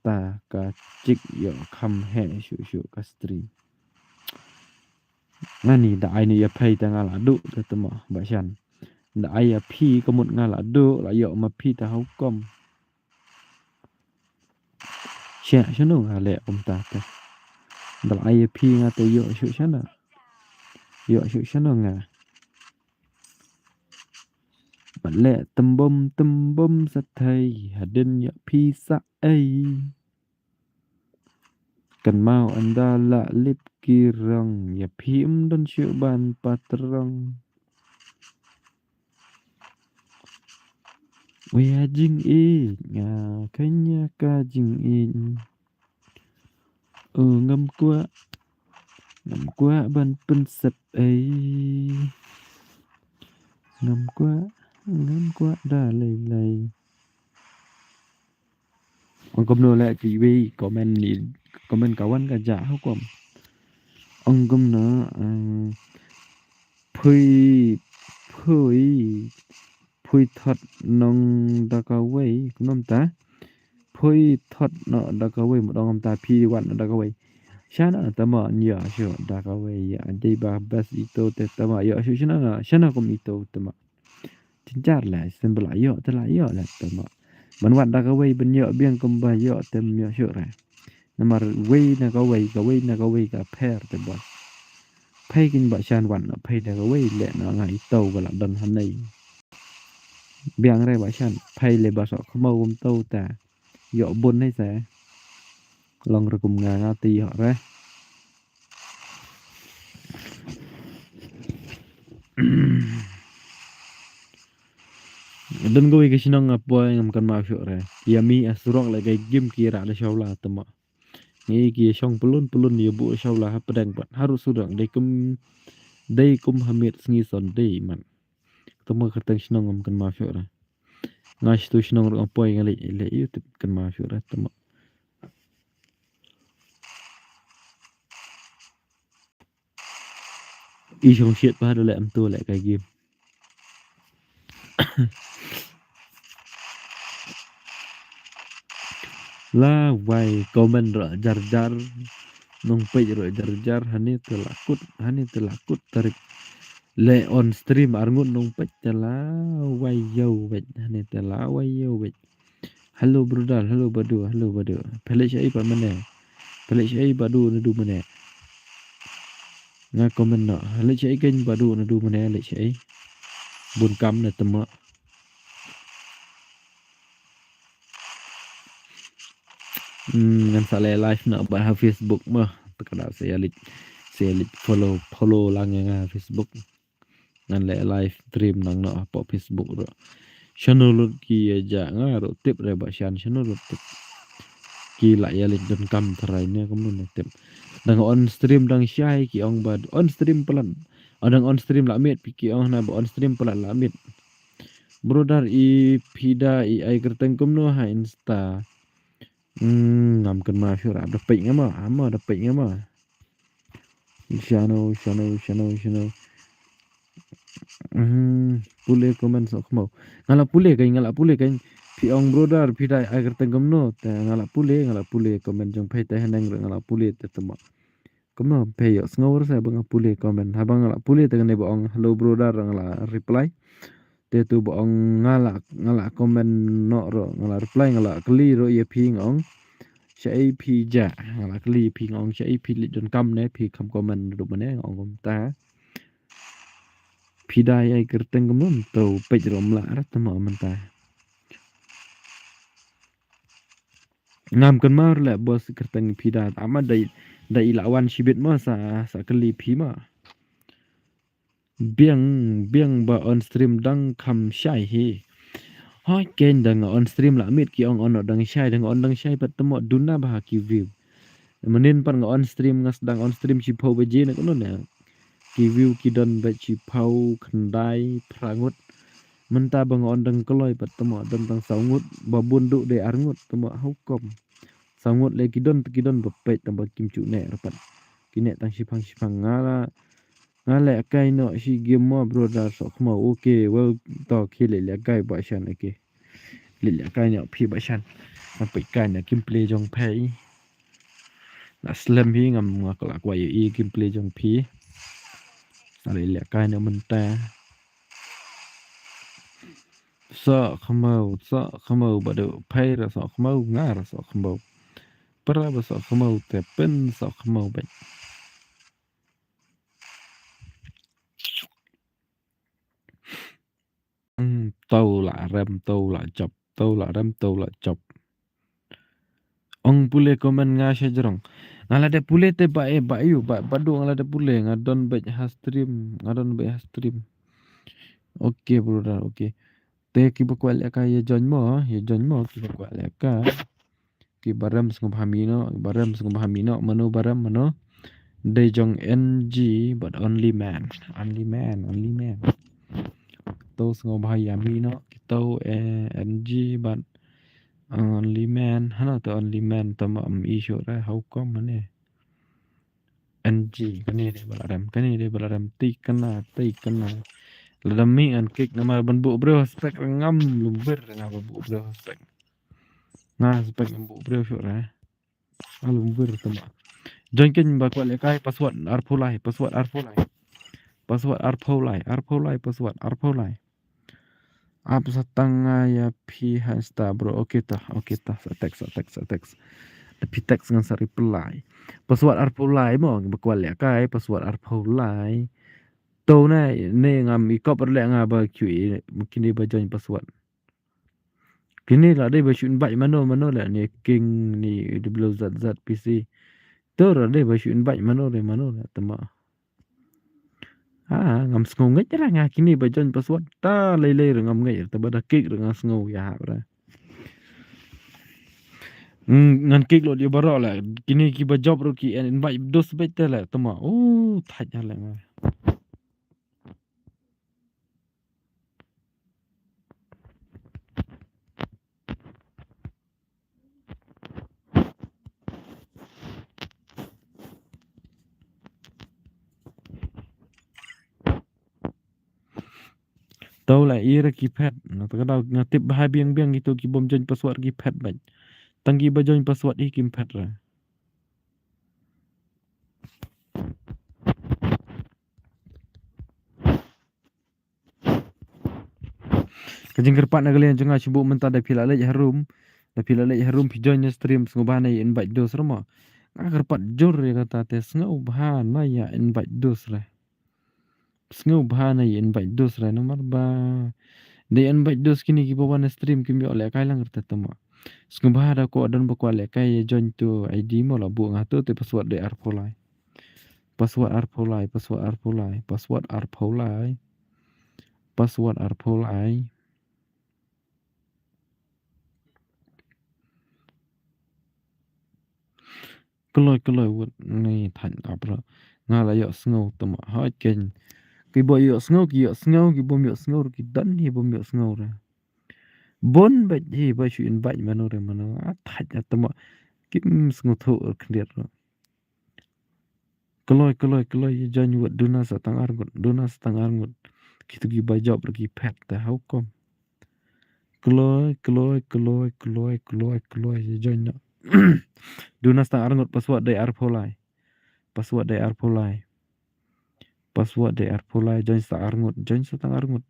ta ka chik ïoh kham heh shuh shuh ka stream. Ngani da ai noh ïa phi ta nga la duh te temo Bah Shan. Da ai ïa phi ka mut nga la duh, la ïoh ma phi ta ha hukum. Sha shano nga leh kumta te. Da la ai ïa phi nga te ïoh shuh shano. Ïoh shuh shano nga. Ba leh tembom tembom sa thei hadien ïa phi sa ei. Kan mau ynda la lip ki rong ïa phi ym don shuh ban patrong. Ïa jingïeit nga kynja ka jingïeit. O ngam kwah, ngam kwah ban pynsep ei. Ngam kwah, ngam kwah da lei lei. Ong kumno leh kiwei comment ni, comment ka wan ka jah ha kum. Ong kumno, eh, phui, phui, phui thot nong da kawei, kumno mynta? Phui thot noh da kawei, mut ong mynta phi wat noh da kawei. Shano temo ïoh shuh da kawei, ïa dei ba best ito te temo ïoh shuh shano, shano kum ito temo. Jynjar leh, shen ba la ïoh te la ïoh leh temo. Ban wat da kawei ban ïoh biang kumba ïoh te ym ïoh shuh re. Namar wei na kawei, kawei na kawei ka pher te boss. Phi kin Bah Shan wat na phi na kawei leh na nga ito ba la don hanei. Biang re Bah Shan, phi leh ba soh khmaw kumto ta. Ïoh bun nei sa. Long re kum nga nga te ïoh re. Don kawei ka shnong nga poi ngam kynmaw shuh re. Ïa mi a surok leh ka game ki rah da shawla temo. Ngi ki shong pylun pylun ïa buh shawla hapdeng pat. Haru surok dei kum, dei kum ha miet sngi Sunday man. Temo kyrteng shnong ngam kynmaw shuh re. Nga shitu shnong ruh nga poi nga leit leit ïa tip kynmaw shuh re temo. I shong shiet pa da leh em tu leh ka game. La wai comment ruh jar jar. Nong peit ruh jar jar, hani te la kut, hani te la kut tarik. Le on stream arngut nong peit te la wai yow wet, hani te la wai yow wet. Hello brother, hello Badu, hello Badu. Phi leit shaei pat mynne? Phi leit shaei Badu naduh mynne? Nga comment noh. Leit shaei kein Badu naduh mynne, leit shaei? Bun kam ne temo. Hmm, ngan sa leh live noh bad ha Facebook mo. Te ka da sa ïa leit, sa ïa leit follow, follow lang ïa nga ha Facebook. Ngan leh live stream nang noh hapoh Facebook ruh. Shano lut ki ïa jah, nga ruh tip re Bah Shan, shano lut tip. Ki lah ïa leit donkam tharai ne kumno ne tip. Dang on stream dang shai ki ong ba on stream palat. O dang on stream lah miet, ki ong na ba on stream palat lah miet. Brother, i phi da i ai kyrteng kumno ha Insta? Hmm, ngam kynmaw shuh re, da peit nga ma, ama da peit nga ma. Shano, shano, shano, shano. Hmm, pule comment soh khmaw. Nga la pule kein, nga la pule kein. Phi ong brother, phi da ai kyrteng kumno? Te nga la pule, nga la pule comment jong phi te haneng ruh nga la pule te temo. Kumno phi ïohsngew re sa ba nga pule comment. Haba nga la pule te kane ba ong hello brother nga la reply. Te tu ba ong nga la, nga la comment noh ruh, nga la reply, nga la kylli ruh ïa phi nga ong. Shaei phi jah, nga la kylli ïa phi nga ong shaei phi leit donkam ne, phi kham comment ruh mynne nga ong kumta. Phi da ai kyrteng kumno mynta peit ruh ym lah re temo mynta. Ngam kynmaw re leh boss kyrteng phi da, ama da i, da i la wan shibit mo sa, sa kylli phi mo. Biang, biang ba on stream dang kham shai hi. Hoi kein dang on stream lah miet ki ong on dang shai, dang on dang shai pat temo duna ba ha ki view. Mynnin pat nga on stream nga sdang on stream shiphew baje ne kumno ne. Ki view ki don bad shiphew khyndai phra ngut. Mynta ba nga on dang kloi pat tamo don tang saw ngut ba bun duh dei ar ngut tamo how come. Saw ngut le ki don te ki don ba peit tang ba kim chu ne rapat. Ki ne tang shipang shipang nga la nga le kai no shi game mo brother so khmo okay well to ki le le kai ba shan okay. Le le kai no phi ba shan. Nga peit kai no kim play jong phi. Na slem hi ngam nga kala kwa i kim play jong phi. Ale le kai no mynta. Sa khmau sa khmau badu phai ra sa khmau nga ra sa khmau. Para ba sa khmau te pen sa khmau ba. Hmm, tau la rem tau la chop tau la rem tau la chop. Ong pule comment nga sha jrong. Nga la de pule te ba e ba yu ba ba du nga la de pule nga don bej ha stream nga don bej ha stream. Okay brother okay. Te ki ba kwal ka ye join mo ye join mo ki ba kwal ka. Ki ba rem sngewbha mino ki ba rem sngewbha mino mano ba rem mano. Dei jong N G but only man only man only man. To sngewbha ya mino ki to eh, N G but only man hana to only man to ma am issue ra how come mane. N G kane de balarem kane de balarem ti kana ti kana. Lada mi an kik nama ban bu breu spek ngam lumbir nga ban bu breu spek. Nga spek ngam bu breu syuk ra. Alum wir tama. Join kin ba kwat lekai password arphew lai password arphew lai. Password arphew lai arphew lai password arphew lai. Ap sa tang nga ya phi ha Insta bro. Okay ta okay ta sa text sa text sa text. Da phi text ngan sa reply. Password arphew lai mo ba kwat lekai password arphew lai. To na ne ngam i kop le nga ba Q A kini ba join password. Kini la dei ba shu invite mano mano la ni King ni W Z Z P C. To la dei ba shu invite mano re mano la tama. Ah, ngam sngew ngeit ra nga kini ba join password ta lei lei re ngam ngeit ta ba da kik re nga sngew ya ha ra. Ngan kik lo di baro la kini ki ba job ro ki en invite dos bet te la tama. Oh, thaj ha la nga. Tau la ira ki phet na ta kada nga tip bahai biang biang gitu ki bom join password ki phet bait. Tang ki ba join password i kim phet ra. Ka jingkyrpad na ka liang jong nga shu buh mynta da phi la leit harum. Da phi la leit harum phi join na stream sngewbha na ya invite dos rama. Nga kyrpad jur ya kata te sngewbha na ya invite dos re. Sngewbha na ya invite dos re namar ba. Da ya invite dos kini ki ba wan na stream kim yoh leh kai lang rta tama. Sngewbha da ko adon ba ko leh kai ya join tu I D mo la buh nga tu te password de arphew lai. Password arphew lai, password arphew lai, password arphew lai. Password arphew lai. Kloi kloi wut ni than apra. Nga la yoh sngew tama ha ken. Ki bo yoh sngew ki yoh sngew ki bom yoh sngew ki dan hi bom yoh sngew ra. Bon bait hi ba shu invite mano re mano a thaj a tama. Kim sngew thu khyndiat ro. Kloi kloi kloi ya join wut duna sa tang arngut duna sa tang arngut. Kitu ki ba job ro ki phet ta how come. Kloi kloi kloi kloi kloi kloi ya join no. Duna sa tang arngut password dei arphew lai. Password dei arphew lai. Password dei arphew lai join sa arngut join sa tang arngut.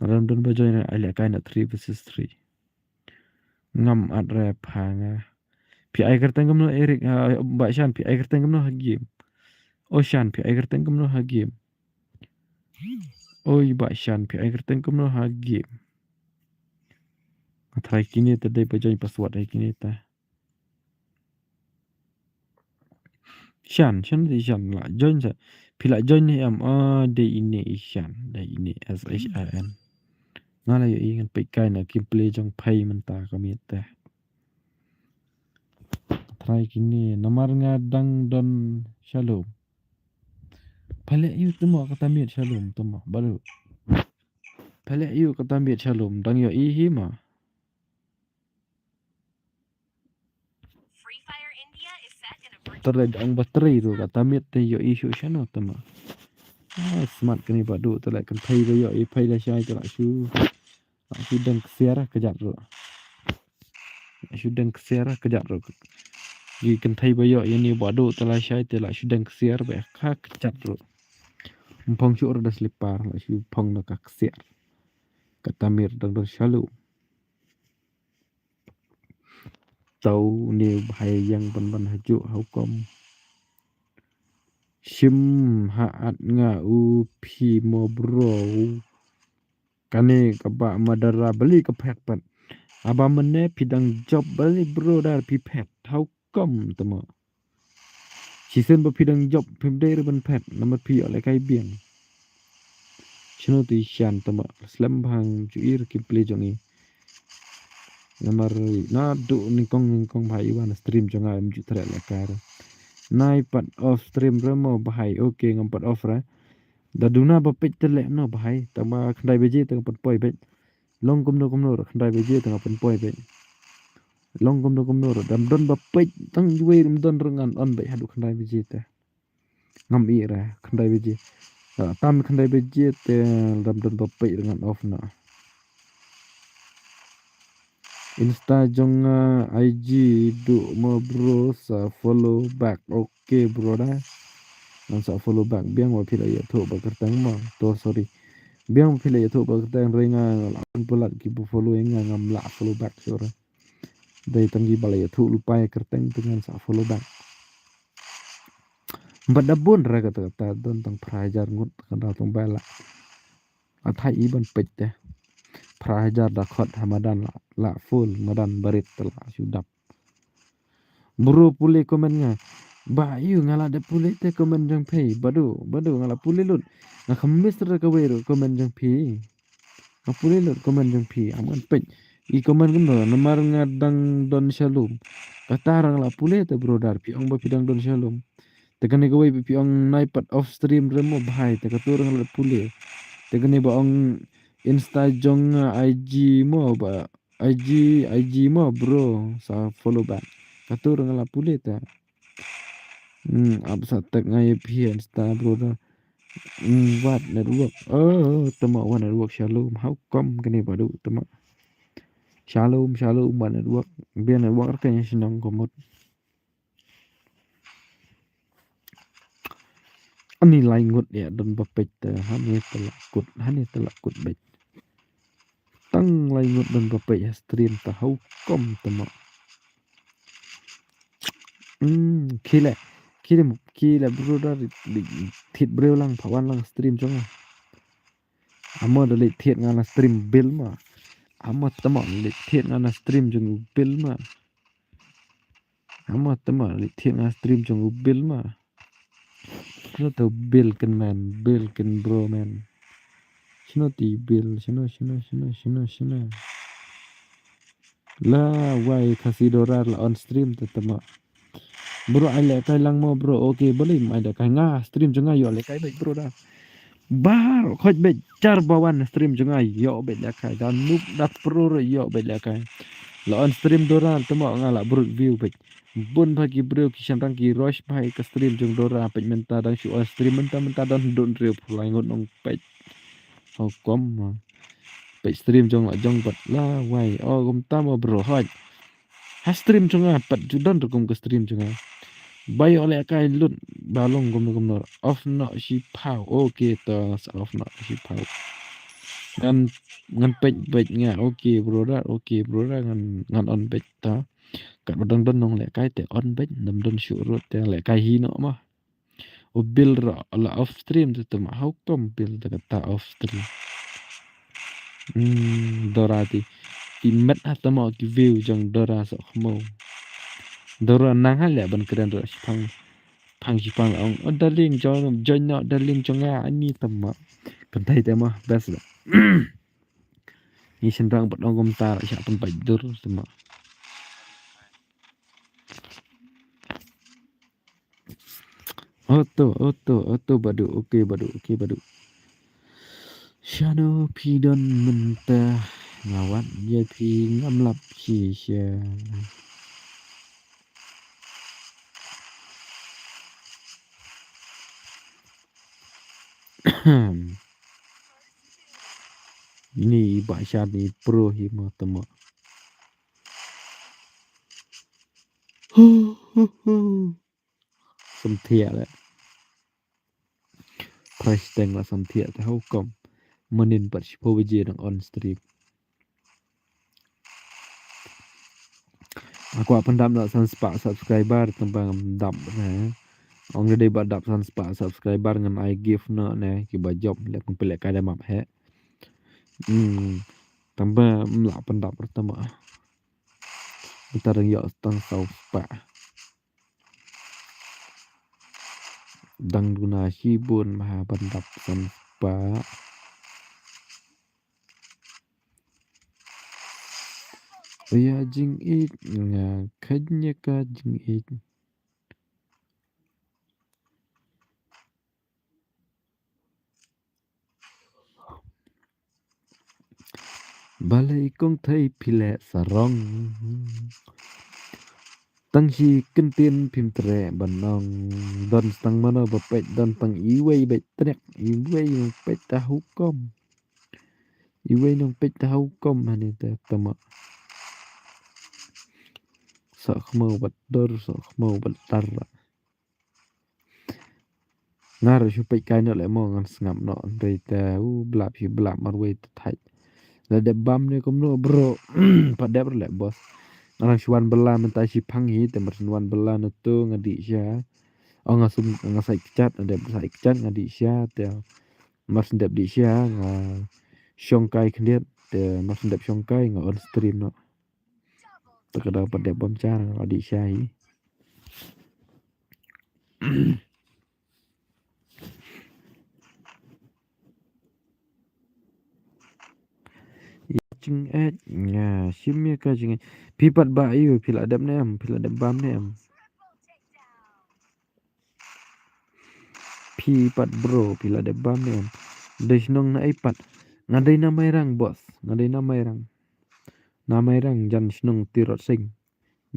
Na dam don ba join ai le kai na three versus three. Ngam at re pha nga. Phi ai kyrteng kumno Eric ha ba shan phi ai kyrteng kumno ha game. O shan phi ai kyrteng kumno ha game. Oi ba shan phi ai kyrteng kumno ha game. Nga try kine ta dei ba join password ai kine ta. Shan shan di shan la join sa. Phi la join ni am a de ini i shan de ini S H A N. Nga la yo i ngan peit kai na kim play jong phai mynta ka miet te. Try kini namar nga dang don shalom. Pale yu temo kata miet shalom temo baru. Pele yu kata miet Shalom dang ïohi hi ma. Tare dang battery ruh kata miet te ïohi shu shano te ma. Ah, smart kane Badu te la kynthei ba ïohi phai la shai te la shu. La shu dang ksiar kjat ruh. La shu dang ksiar kjat ruh. Ki kynthei ba ïohi ïa ni Badu te la shai te la shu dang ksiar ba ka kjat ruh. Ym phong shuh ruh da slipar la shu phong na ka ksiar. Kata miet dang don Shalom. Tau ne bhai ïeng ban ban hajuh ha hukum. Shim ha at nga u phi mo bro. Kane kaba ma dara bali ka phet pat. Aba mane phi dang job bali bro dar phi phet. Ha hukum te ma. Shisien ba phi dang job phim dei re ban phet namar phi ïoh lehkai biang. Shano te shan te ma slem bhang ju ir kim pli jong i. Namar na du nyngkong nyngkong bha i wan stream jong nga em ju treh lehkai re. Nai pat off stream re mo bhai, okay ngam pat off re. Da duna ba peit te leh no bhai, tang ba khyndai baje te nga pat poi beit. Long kumno kumno re khyndai baje te nga pat poi beit. Long kumno kumno re dam don ba peit tang juwei rim don re ngan on beit haduh khyndai baje te. Ngam ih re khyndai baje. Tam khyndai baje te dam don ba peit re ngan off na. Insta jong nga I G du mo bro sa follow back. Okay bro da. Ngan sa follow back biang ba phi la ïathuh ba kyrteng mo. To sorry. Biang ba phi la ïathuh ba kyrteng re nga la pynpalat ki ba follow nga ngam lah follow back sure. Dei tang ki ba la ïathuh lypa ïa kyrteng te ngan sa follow back. Bad da bun re kata kata don tang phra hajar ngut kata tang ba la. Athai i ban peit te. Phra hajar da khot ha madan la, la full madan barit te la shu dap. Bro pule comment nga. Ba yu nga la da pule te comment jong phi. Badu, badu nga la pule lut. Nga kham miss re kawei ruh comment jong phi. Nga pule lut comment jong phi. Am ngan peit. I comment kumno namar nga dang don Shalom. Kata re nga la pule te bro dar phi ong ba phi dang don Shalom. Te kane kawei ba phi ong nai pat off stream re mo bhai te katu re nga la pule. Te kane ba ong Insta jong nga I G mo ba I G, I G mo bro sa follow back. Katu re nga la pule te. Hmm, ap sa tag nga ïa phi Insta bro da. Hmm, wat network. Oh, te ma wat network Shalom. How come kane Badu te ma. Shalom, Shalom wat network. Biang network re kane shnong ko mut. Ani lai ngut ïa don ba peit te hane te la kut, hane te la kut beit. Tang lai ngut don ba peit ha stream te how come te ma. Hmm, khile, khile, khile bro da ri, ri, thied briew lang pha wan lang stream jong nga. Amo da leit thied nga na stream Bill ma. Amo te ma leit thied nga na stream jong u Bill ma. Amo te ma leit thied nga stream jong u Bill ma. Shano te u Bill ken man, Bill ken bro man. Shano te Bill, shano, shano, shano, shano, shano. La wai Khasi Dora la on stream te te ma. Bro ai lehkai lang mo bro, okay balei ym ai lehkai nga stream jong nga ïoh lehkai beit bro da. Baroh khoit beit jar ba wan stream jong nga ïoh beit lehkai da noob da pro ruh ïoh beit lehkai. La on stream Dora te ma nga la brut view beit. Bun bha ki briew ki shynrang ki rush bha ïa ka stream jong Dora peit mynta dang shu on stream mynta mynta don don riew phew lai ngut nong peit. How come ma. Peit stream jong la jong pat la wai. Oh kumta ma bro hoi. Ha stream jong nga pat ju don rukom ka stream jong nga. Ba ïoh lehkai lut ba long kumno kumno. Off noh shiphaw. Okay to sa off noh shiphaw. Ngan ngan peit beit nga. Okay bro da. Okay bro da ngan ngan on beit to. Katba dang don nong lehkai te on beit, dang don shuh ruh te lehkai hi noh ma. U Bill ruh la off stream te te ma, how come Bill te kata off stream. Hmm, Dora te i met ha te ma ki view jong Dora soh khmo. Dora nang ha leh ban kren ruh shipang. Pang shipang la ong, oh darling join join noh darling jong nga ani te ma. Kynthei te ma best la. Ngi shynrang pat ong kumta la shah pynpait dur te ma. Oto, oto, oto Badu. Okay Badu, okay Badu. Shano phi don mynta, nga wad ïa phi ngam lap shisha. Ni ba shan ni pro hi mo tama. Samthiah le. Price teng la samthiah te hau kom. Manin pat shiphew baje dang on stream. Aku akan dap na san spah subscriber tang ba ngam dap na. Ong dei ba dap san spah subscriber ngan ai gift na ne ki ba jop le pung pelek kada map he. Hmm. Tang ba mla pan dap pertama. Kita dang yok tang saw spah. Dang duna shibun maha ban dap san spah. Ïa jingïeit nga khañ ïa ka jingïeit. Balei kong thei phi leh sarong. Tang shi kyntien phim treh ban ong. Don tang mano ba peit don tang iwei beit trek iwei nong peit ta hukom. Iwei nong peit ta hukom hani ta tama. Sok khmau bat dor sok khmau bat tar. Nga ruh shu peit kai noh leh mo ngan sngap noh hynrei te u blap hi blap marwei te thait. La dep bam ne kumno bro. Pat dep ruh leh boss. Nga nang shu wan bylla mynta shi phang hi te mar shu wan bylla na tu nga dih sha. O nga sum nga sai kchat nga dep sai kchat nga dih sha te. Mar shu dep dih sha nga shong kai khyndiat te mar shu dep shong kai nga on stream noh. Te ka dang pat dep bam char nga dih sha hi. Jingeh nga shim ïa ka jingeh. Phi pat ba ïu phi la dep ne em phi la dep bam ne em. Phi pat bro phi la dep bam ne em. Dei shnong na ei pat. Nga dei na Mairang boss nga dei na Mairang. Na Mairang jan shnong Tirot Sing.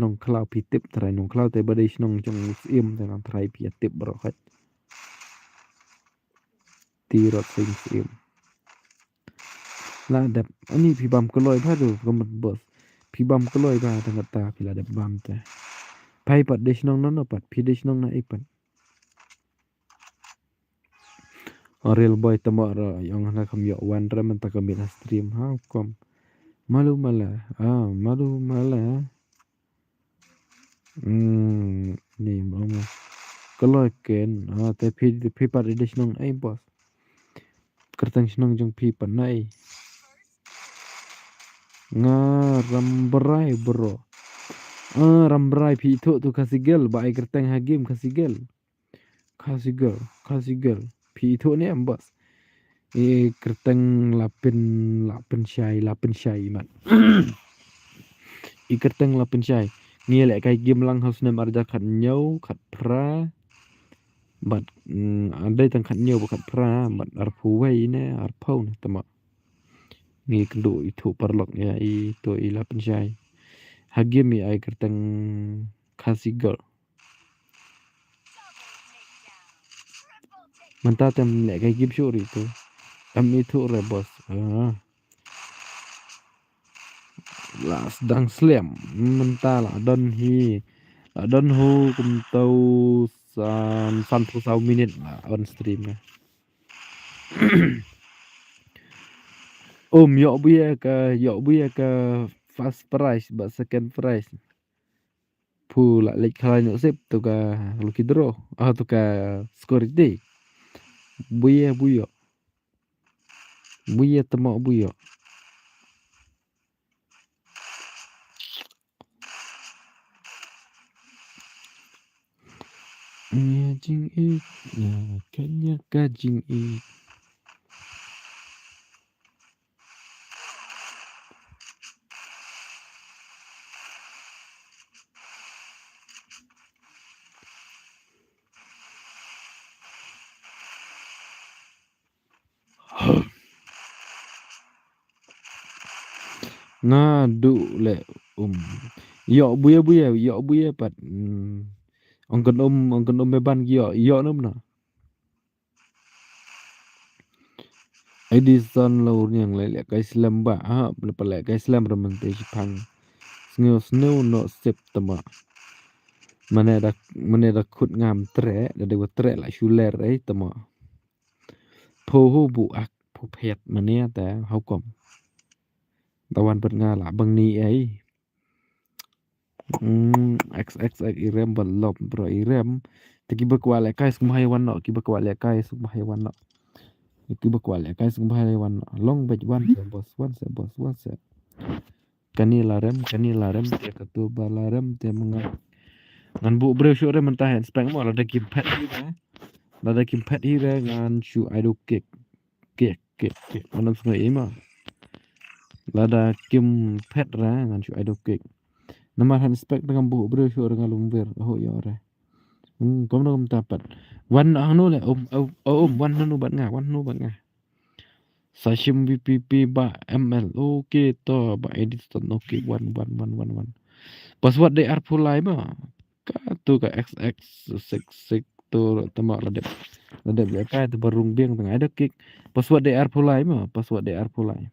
Nongkhlaw phi tip trai Nongkhlaw te ba dei shnong jong u Syiem te nang trai phi ïa tip baroh khat. Tirot Sing Syiem. La dep ani phi bam kloi ba du ka mut boss. Phi bam kloi ba ta ngata phi la dep bam te. Phai pat dei shnong nono pat phi dei shnong na ei pat. Real boy tama ro yong hana kam yok wan ra mynta ka mit ha stream ha kom. Malu mala ah malu mala. Hmm ni mama. Kloi ken ah te phi phi pat dei shnong ei boss. Kyrteng shnong jong phi pat nai. Nga Rambrai bro. Ah Rambrai phi ithuh tu Khasi Girl ba ai kyrteng ha game Khasi Girl. Khasi Girl Khasi Girl phi ithuh ne em boss. I kyrteng la pyn la pynshai la pynshai mat. I kyrteng la pynshai. Ngi leh kai game lang ha u snem arhajar khatñiew khatphra. Bad mm, dei tang khatñiew bad khatphra bad arphew wei ne arphew ne tama. Ngi kynduh ithuh paralok ïa ito i la pynshai. Ha game i ai kyrteng Khasi Girl. Mynta te ym leh kai game shuh ri tu. Em ithuh re boss. Ah. La sdang slem mynta la don hi. La don hu kumto san sanphew saw minit la on stream na. Um ïoh buya ka ïoh buya ka first prize ba second prize. Phu la leit khalai noh sip tu ka lucky draw ah tu ka security. Buya buya. Buya tama buya. Nya jingit nya kanya ka jingit. Nga du le um. Yo buya buya, yo buya pat. Hmm. Ong kan um, ong kan um beban ki yo, yo num na. Edison lo niang le le kai slem ba ha le pa le kai slem ram te chi pang. Sngew sngew no sep tama. Mane da mane da khut ngam tre da de tre la shuler ai tama. Pho hu bu ak pho phet mane ta hau kom. Tawan pat nga la bang ni ai. Hmm, X X X Irem ba lop bro Irem. Te kiba kwah lehkai suk mahai wan no, kiba kwah lehkai suk mahai wan no. Kiba kwah lehkai suk mahai wan no. Long bej wan se boss, wan se boss, wan se. Kani la rem, kani la rem, te katu ba la rem, te menga. Ngan bu breu shu rem mentah inspect mo, lada kim phet hi re. Lada kim phet hi re, ngan shu idle kick. Kick, kick, kick. Manam sungai ima. Lada kim phet ra ngan shu idle kick. Namar han spek tengam buh breu shu ra ngalum ber. Oh ya ra. Hmm, kom na kom tapat. Wan hanu le um um um wan hanu bat nga, wan hanu bat nga. Sashim V P P ba M L. Okay to ba Edison. Okay, wan wan wan wan wan. Password de arpulai ba. Ka tu ka X X six six tu tama la dep. La dep ya kai tu barung biang tang ada kick. Password de arpulai ma, password de arpulai.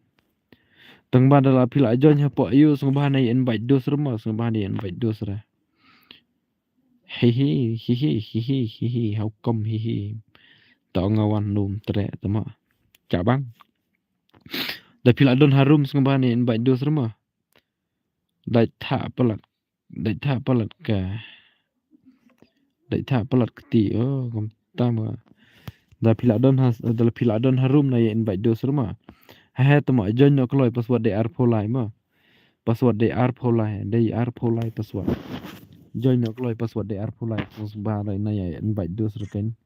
Tang ba da la phi la join ha po yu sung ba nei invite dos ra ma, sung ba nei invite dos ra. Hi hi hi hi hi hi hi hi, how come hi hi. Ta nga wan num tre tama. Cha bang. Da phi la don harum sung ba nei invite dos ra ma. Dai tha palat. Dai tha palat ka. Dai tha palat ka ti. Oh, kam tama. Da phi la don ha, da phi la don harum na ye invite dos ra ma. Ha ha tama join no kloi password de arpulai ma. Password de arpulai, de arpulai password. Join no kloi password de arpulai. Pas ba na ye invite dos ra ken.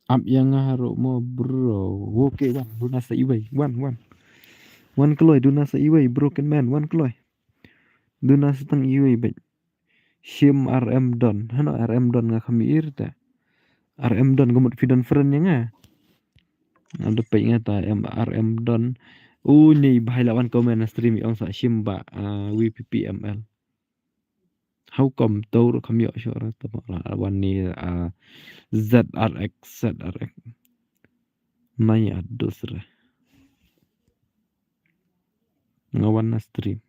Ap ïa nga haru mo bro. Okay, wan, duna sa iwei. Wan, wan. Wan kloi, duna sa iwei, broken man, wan kloi. Duna sa tang iwei, bet. Shim R M Don. Hano R M Don nga kham ir ta. R M Don ka mut phi don friend ïa nga. Nga da peit nga ta M R M Don. U ni bhai la wan comment na stream ong sa shim ba, ah, V P P M L. How come to ru kham ïoh shuh ra ta ba la wan ni, ah, Z R X, Z R X. Mai adus ra. Nga wan na stream.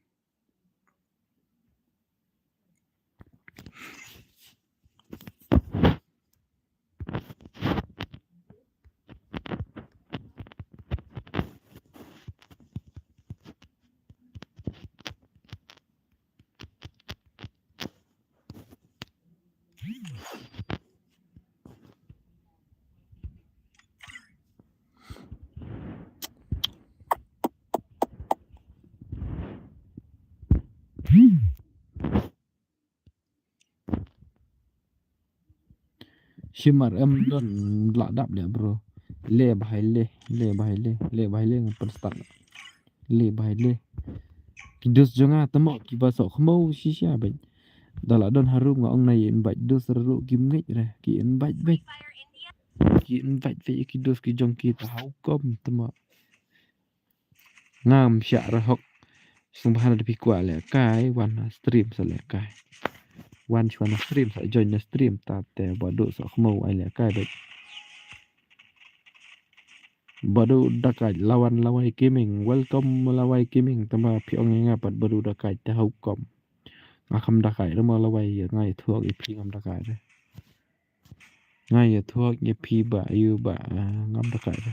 Shim R M Don la dap le bro. Le bhai le, le bhai le, le bhai le ngan pynstart. Le bhai le. Ki dos jong nga tamo kiba sok khmo shisha bad. Da la don harum nga ong nai invite dos ruh kim ngeit re, ki invite bad. Ki invite bad ki dos ki jong ki ta hau kom tamo. Ngam shah ra hok. Sngewbha lada phi kwah lehkai, wan na stream sa lehkai. Wan shuwa na stream sa join na stream ta te ba duh sa khmo ai lehkai bad. Ba duh da kai lawan Lawai Gaming. Welcome Lawai Gaming. Tama phi ong ïa nga pat ba duh da kai te hau kom. Nga kham da kai re ma Lawai ïa nga ïa thuak ïa phi ngam da kai re. Nga ïa thuak ïa phi ba ïa ba, ah, ngam da kai re.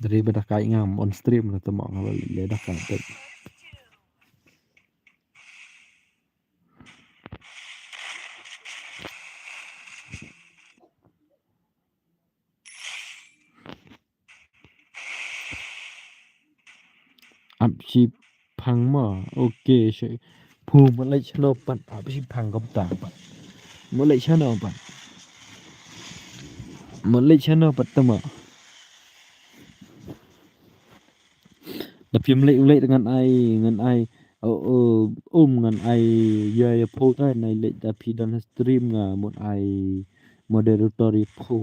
Dri ba da kai ngam on stream na tama nga le da kai te. Ap shi phang mo. Okay, shi. Phu mo leit shano pat ap shi phang kom ta pat. Mo leit shano pat. Mo leit shano pat tama. Da phim leh u leh ngan ai, ngan ai. O, o, um ngan ai ïa ïa pho tai nai leh da phi don stream nga mut ai moderator ïa pho.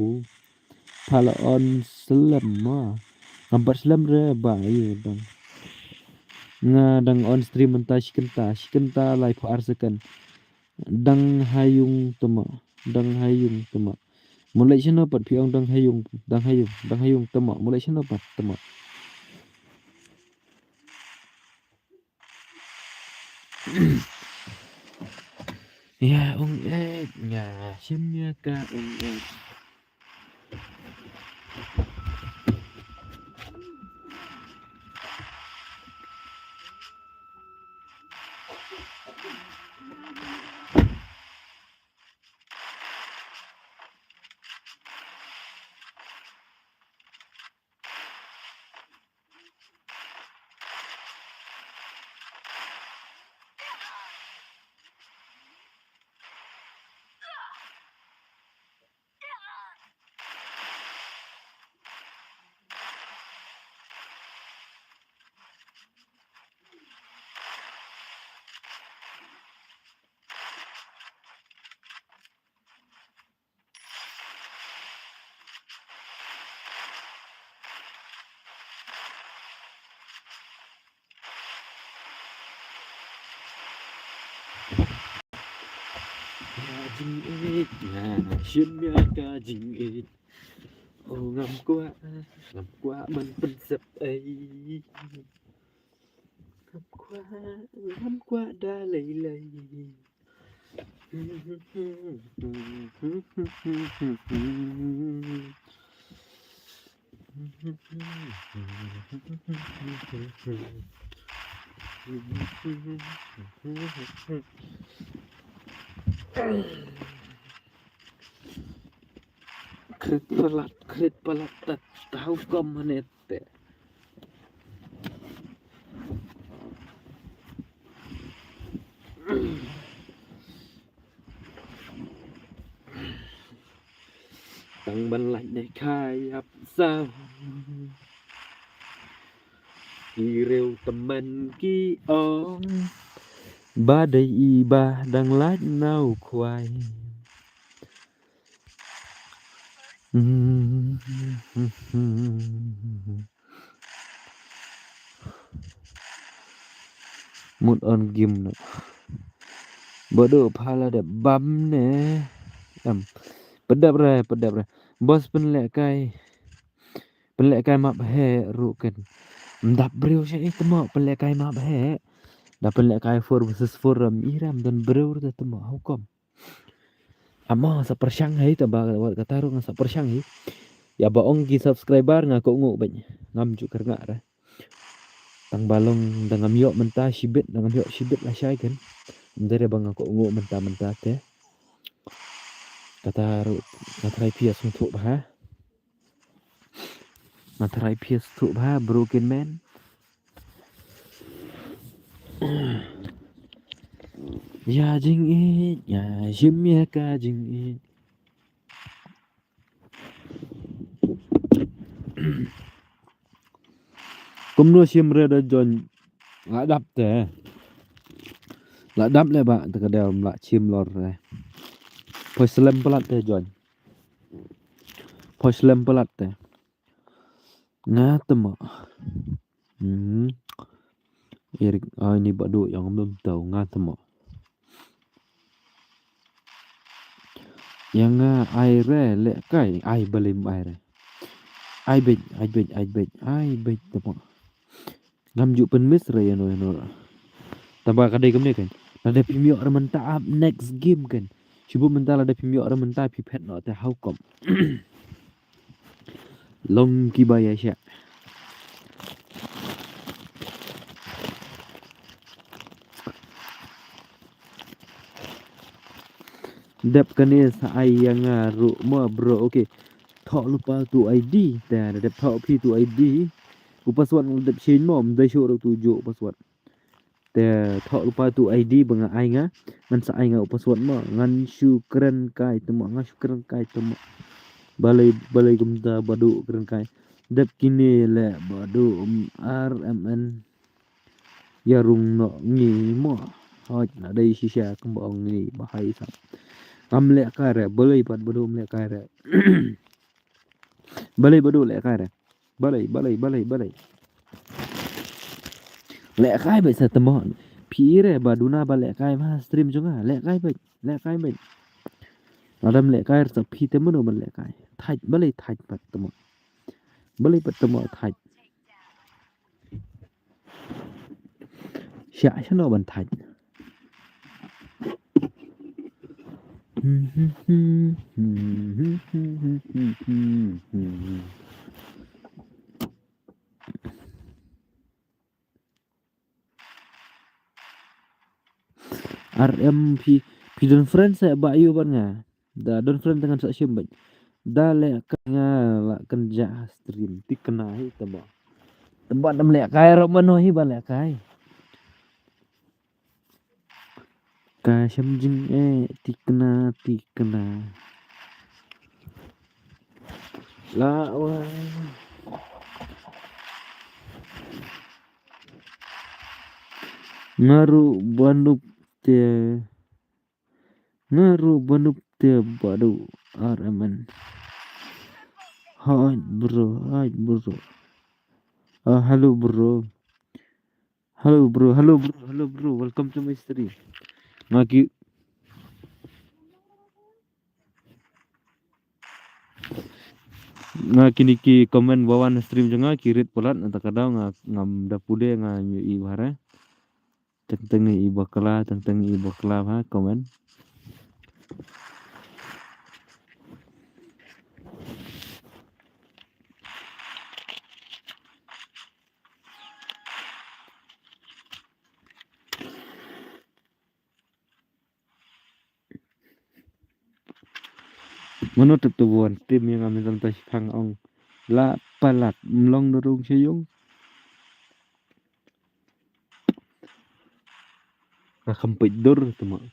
Pha la on slem ma. Ngam pat slem re ba ïa dang. Nga dang on stream mynta shi kynta, shi kynta laiphew ar second. Dang ha ïung tama, dang ha ïung tama. Mulai shano pat phi ong dang ha ïung, dang ha ïung, dang ha ïung tama. Mulai shano pat tama. Ya ong eh, ya shim ya ka ong eh. Ka jingïeit, nga shim ïa ka jingïeit. Oh, ngam kwah, ngam kwah ban pynsep ei. Ngam kwah, ngam kwah da lei lei. Krit palat, krit palat, tat, tahu kom manet te. Tang ban lait ne khai ap sa. Ki reu temen ki ong. Ba dei i ba dang lait nau khwai. Mut on game no. Bodo phala de bam ne. Em. Pedap re, pedap re. Bos pynleh kai. Pynleh kai map he ruh ken. Mdap briew sha i temo pynleh kai map he. Da pynleh kai four versus four ram i ram don briew ruh temo. How come? Amo sa pyrshang hi ta ba wat kata ruh nga sa pyrshang hi. Ya ba ong ki subscriber nga ko ngu bad ngam ju kyrngah re. Tang ba long da ngam ïoh mynta shibit, da ngam ïoh shibit lashai kan. Ym dei re ba nga ko ngu mynta mynta te. Kata ruh nga try phi sngewthuh bha. Nga try phi sngewthuh bha Broken Man. Ya jingïeit, ya shim ya ka jingïeit. Kumno shim re da join. La dap te. La dap le ba te ka deu la shim lor re. Poi slem palat te join. Poi slem palat te. Nga temo. Hmm. Erik, ai ni badu yang belum tahu nga temo. Yang nga ai re leh kai, ai balim ai re. Ai bej, ai bej, ai bej, ai bej temo. Ngam ju pynmis re ïano ïano. Taba ka dei kumne kan. Lada phim ïoh re mynta ap next game kan. Shu bun mynta lada phim ïoh re mynta phi phet noh te how come. Long ki ba ïa sha. Dep kane sa ai ïa nga ruh mo bro, okay. Thoh lypa tu I D, te dep thoh phi tu I D. U password nga dep change mo, ym dei shuh ruh tu juh u password. Te thoh lypa tu I D ba nga ai nga, ngan sa ai nga u password mo, ngan shu kren kai te mo, ngan shu kren kai te mo. Balei, balei kumta badu kren kai. Dep kine leh ba du um R M N. Ïa rung noh ngi mo. Hoj na dei shisha kumba ong ngi ba hai sa. Ngam leh kai re, balei pat ba du um leh kai re. Balei ba du leh kai re. Balei, balei, balei, balei. Leh kai beit sa tamo. Phi re ba duna ba leh kai ba stream jong nga. Leh kai beit, leh kai beit. Adam leh kai sa phi te mano ban leh kai. Thait, balei thait pat tamo. Balei pat tamo thait. Sha shano ban thait. R M P, phi don friend sa ba ïu ban nga. Da don friend te ngan sa shim beit. Da leh kai nga la kynjah ha stream. Thikna hi tamo. Tamo dam leh kai ro mano hi ba leh kai. Ka shem jing eh thikna thikna. La wa. Nga ruh ba nup te. Nga ruh ba nup te ba du R M N. Hi bro, hi bro. Ah, hello bro. Hello bro, hello bro, hello bro. Welcome to my stream. Nga ki Nga kine ki comment ba wan stream jong nga ki read palat, nangta ka daw nga ngam da pule nga ïohi bha re. Teng teng i bakla, teng teng i bakla bha comment. Mano tep tu buan tim yang amin tam ta shipang ong. La palat mlong da rung shayung. Ka kham peit dur tu ma.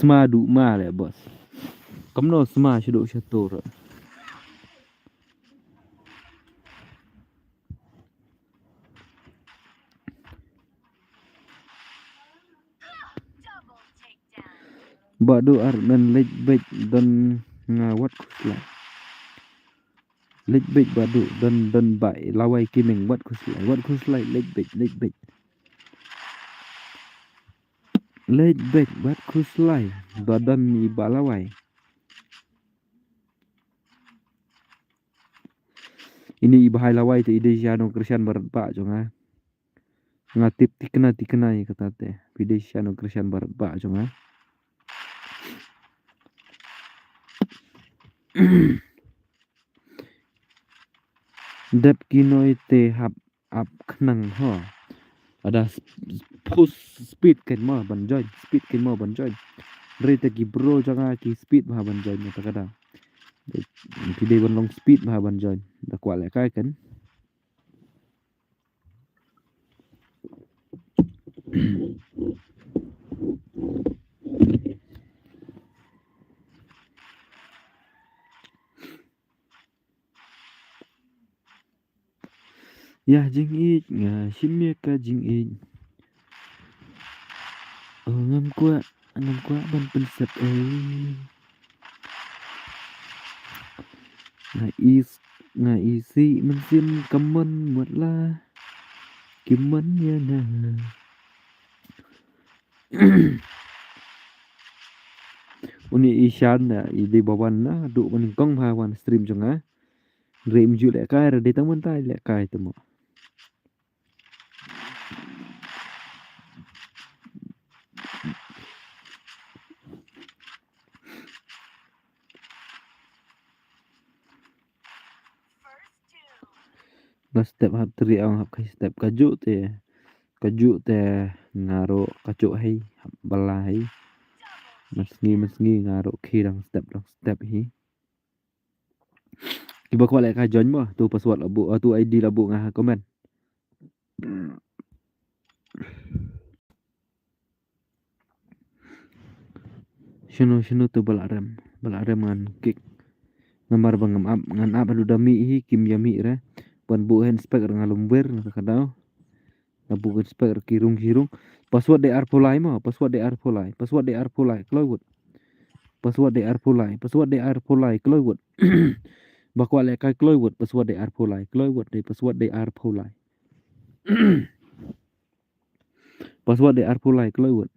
Sma du ma le boss. Kamno sma shu du sha tur. Ba du ar men leit beit don nga wat khuslai. Leit beit ba du don don bai lawai kimeng wat khuslai, wat khuslai leit beit, leit beit. Leit beit wat khuslai ba don i ba lawai. Ini i bahai lawai te i dei sha nongkyrshan barat ba jong nga. Nga tip tikna tikna ïa kata te. Phi dei sha nongkyrshan barat ba jong nga. Dep ki noi te hap ap khnang ho. Ada s-, push speed kan mo ban join, speed kan mo ban join. Rei te ki bro jong nga ki speed bha ban join ïa ta ka da. Phi dei ban long speed bha ban join. Da kwah leh kai kan. Ïa jingïeit nga shim ïa ka jingïeit. Oh ngam kwah, ngam kwah ban pynsep ei. Nga is, nga isi mynsiem ka mon mut la ki mon ïa nga. Uni i shan na i dei ba wan na du ban kong bha wan stream jong nga. Rim ju leh kai ra dei tang ban tai leh kai tamo. Ba step hap tri ong hap kai step ka ju te. Kajuh te nga ruh kajuh hi, bala hi. Mynsngi, mynsngi nga ruh khie dang step, dang step hi. Kiba kwah lehkai join mo, tu password la buh, ah, tu I D la buh nga ha comment. Shano, shano tu ba la rem, ba la rem ngan kick. Namar ba ngam ap, ngan ap haduh da mih hi, kim ïa mih re. Ban buh inspect re nga lum wer na ka daw. Nga buh inspect re ki rung ki rung. Password dei arphew lai mo, password dei arphew lai, password dei arphew lai, kloi wut. Password dei arphew lai, password dei arphew lai, kloi wut. Ba kwah lehkai kloi wut, password dei arphew lai, kloi wut, dei password dei arphew lai. Password dei arphew lai, kloi wut.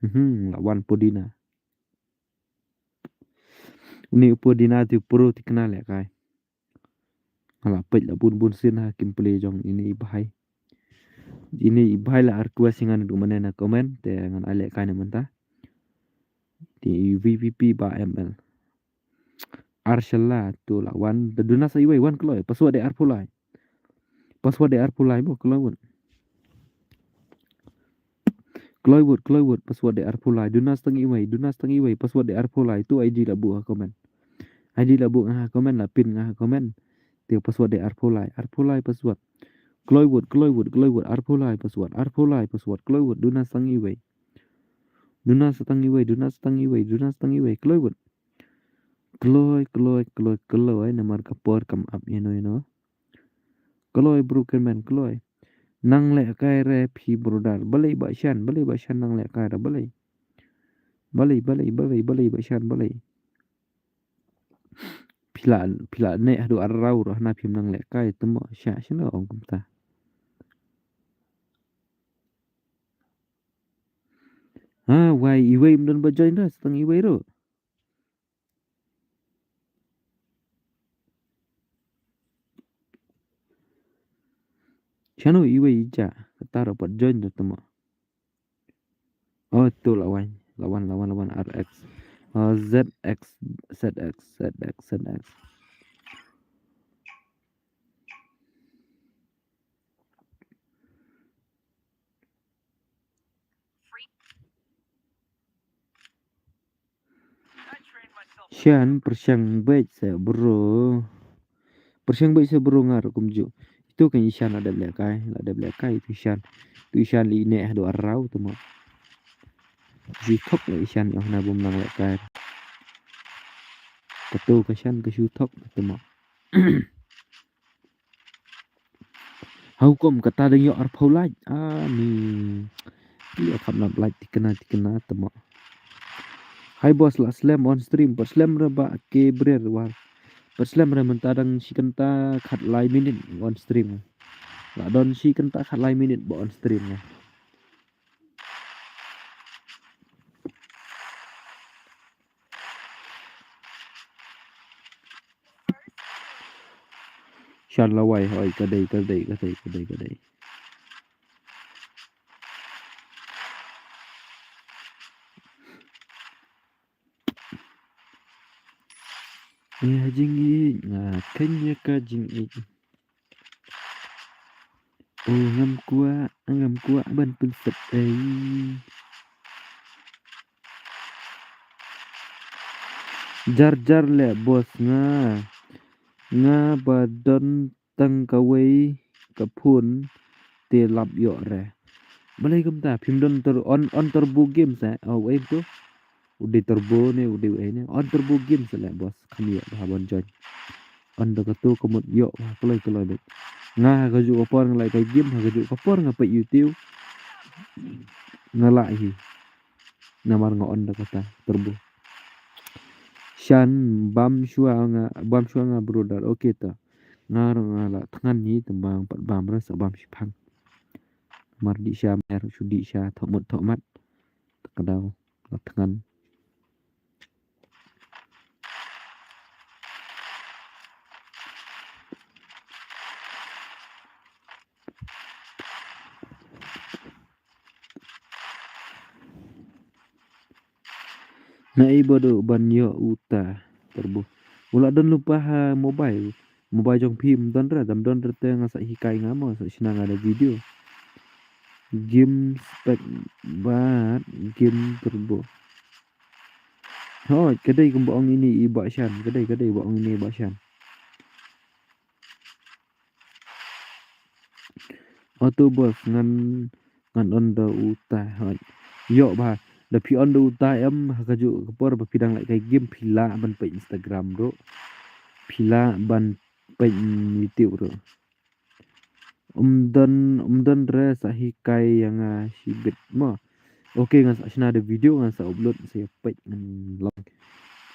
Mhm, la wan Podina. Uni u Podina te u pro thikna lehkai. Nga la peit la bun bun sien ha gameplay jong ine i bhai. Ine i bhai la request ïa nga naduh mynne na comment te ngan ai lehkai na mynta. Te i V P P ba M L. Arshalla tu la wan, da duna sa iwei wan kloi, password dei arphew lai. Password dei arphew lai mo, kloi wut. Kloi wut, kloi wut, password dei arphew lai. Duna sa tang iwei, duna sa tang iwei, password dei arphew lai. Tu I D la buh ha comment. I D la buh nga ha comment, la pin nga ha comment. Te password dei arphew lai, arphew lai password. Kloi wut, kloi wut, kloi wut, arphew lai password, arphew lai password, kloi wut, duna sa tang iwei. Duna sa tang iwei, duna sa tang iwei, duna sa tang iwei, kloi wut. Kloi, kloi, kloi, kloi, namar ka por kam ap ïa no ïa no. Kloi Broken Man, kloi. Nang lehkai re phi brother, balei Bah Shan, balei Bah Shan nang lehkai re, balei. Balei, balei, balei, balei Bah Shan, balei. Phi la, phi la neh haduh arphew ruh hana phim nang lehkai, te mo sha shano ong kumta. Ha, wai iwei ym don ba join ruh, sa tang iwei ruh. Shano iwei i ja, kata ruh pat join ruh te mo. Oh, tu la wan, la wan, la wan, la wan R X. Oh, Z X, Z X, Z X, Z X. Shan, pyrshang beit seh bro. Pyrshang beit seh bro, nga ruh kumjuh. Itu kan i Shan la dep lehkai, la dep lehkai itu i Shan. Itu i Shan leh neh haduh arphew te mo. Shu thok leh i Shan ïoh na bym nang lehkai. Katu ka Shan ka shu thok te mo. Hau kum kata dang ïoh arphew like. Ani. Ïa kham lap like tikna tikna te mo. Hi boss, la slem on stream, pat slem re ba ke brer war. Pat slem re mynta dang shi kynta khatlai minit on stream. La don shi kynta khatlai minit ba on stream. Shan lawei, hoi, ka dei, ka dei, ka dei, ka dei, ka dei. Ïa jingïeit, nga khein ïa ka jingïeit. Oh, ngam kwah, ngam kwah ban pynsep ei. Jar jar leh boss nga. Nga ba don tang kawei ka phone te lap ïoh re. Balei kumta, phim don tur-, on, on turbo game sa, oh, wei tu. U dei turbo ne, u dei wei ne. On turbo game sa leh boss, kham ïoh ba ban join. On da katu ka mut ïoh ba kloi kloi beit. Nga ha kajuh ka por nga leh ka game, ha kajuh ka por nga peit YouTube. Nga lah hi. Namar nga on da kata turbo. Shan bam shuwa nga, bam shuwa nga brother. Okay ta. Nga ruh nga la thngan hi, tang ba pat bam ruh sa bam shiphang. Mar dih sha mer shu dih sha thok mut thok mat. Ka daw la thngan. Na i ba dei ban ïoh uta turbo. U la don lypa ha mobile. Mobile jong phi ym don re, dam don re te nga sa hikai nga mo, sa shna nga da video. Game spec bad game turbo. Hoi, ka dei kumba ong ine i Bah Shan, ka dei, ka dei ba ong ine i Bah Shan. Auto boss ngan, ngan on da uta, hoi. Ïoh bha, da phi on da uta em, ha kajuh ka por ba phi dang leh kai game phi lah ban peit Instagram ruh. Phi lah ban peit YouTube ruh. Um don, um don re sa hikai ïa nga shibit mo. Ok, ngan sa shna da video, ngan sa upload, sa ïa peit ngan lang.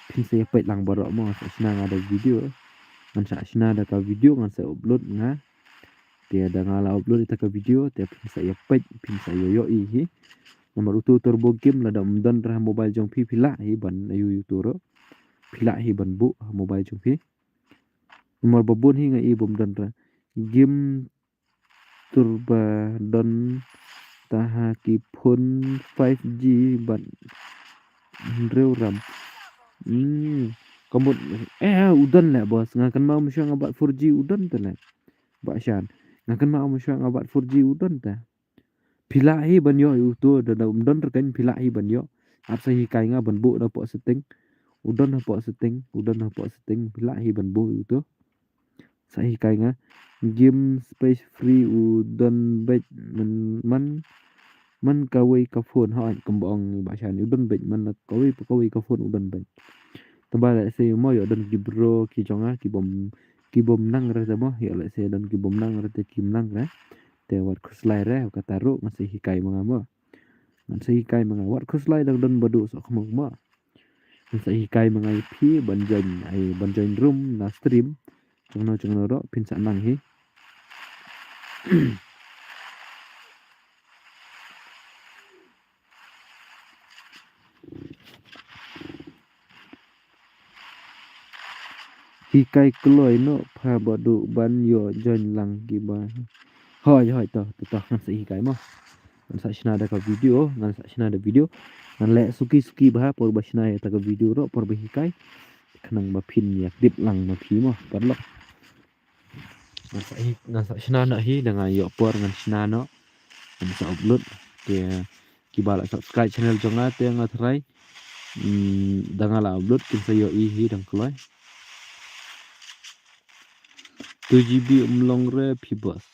Phin sa ïa peit lang baroh mo, ngan sa shna nga da video. Ngan sa shna da ka video, ngan sa upload nga. Te da nga la upload ïa ka video, te phin sa ïa peit, phin sa ïa ïohi hi. Namar uto turbo game lada um don re ha mobile jong phi, phi lah hi ban ïohi uto ruh. Phi lah hi ban buh ha mobile jong phi. Namar ba bun hi nga i bym don re. Game turbo don tang ha ki phone five G bad hynriew RAM. Hmm. Ka mut, eh, u don leh boss. Nga kynmaw mynshuwa nga bat four G u don te leh. Bah Shan. Nga kynmaw mynshuwa nga bat four G u don te. Phi lah hi ban ïoh uto, da, da um don re keiñ phi lah hi ban ïoh. Ap sa hikai nga ban buh da hapoh setting. U don hapoh setting, u don hapoh setting, phi lah hi ban buh uto. Sa hikai nga. Game space free u don beit man, man, man kawei ka phone. Hooid, kumba ong i Bah Shan, u don beit man la kawei pa kawei ka phone u don beit. Tangba lehse mo ïoh don ki bro ki jong nga ki bym, ki bym nang re te mo, ïoh lehse don ki bym nang re te kim nang re. Te wat khuslai re, kata ruh ngan sa hikai ma nga mo. Ngan sa hikai ma nga. Wat khuslai dang don ba duh sohkhmat mo. Ngan sa hikai ma nga ïa phi ban join, ai, ban join room na stream. Jongno jongno ruh phin sa nang hi. Hikai kloi noh pha ba duh ban ïoh join lang kiba. Hooid, hooid, to, to, to, ngan sa hikai mo. Ngan sa shna da ka video, ngan sa shna da video. Ngan leh suki suki bha por ba shna ïa ka video ruh, por ba hikai. Khnang ba phin ïa tip lang ma phi mo, paralok. Ngan sa hi, ngan sa shna noh hi, da nga ïoh por ngan shna noh. Ngan sa upload. Te kiba la subscribe channel jong nga te nga tharai, mm, da nga la upload kin sa ïohi hi dang kloi. Two G B um long re phi boss.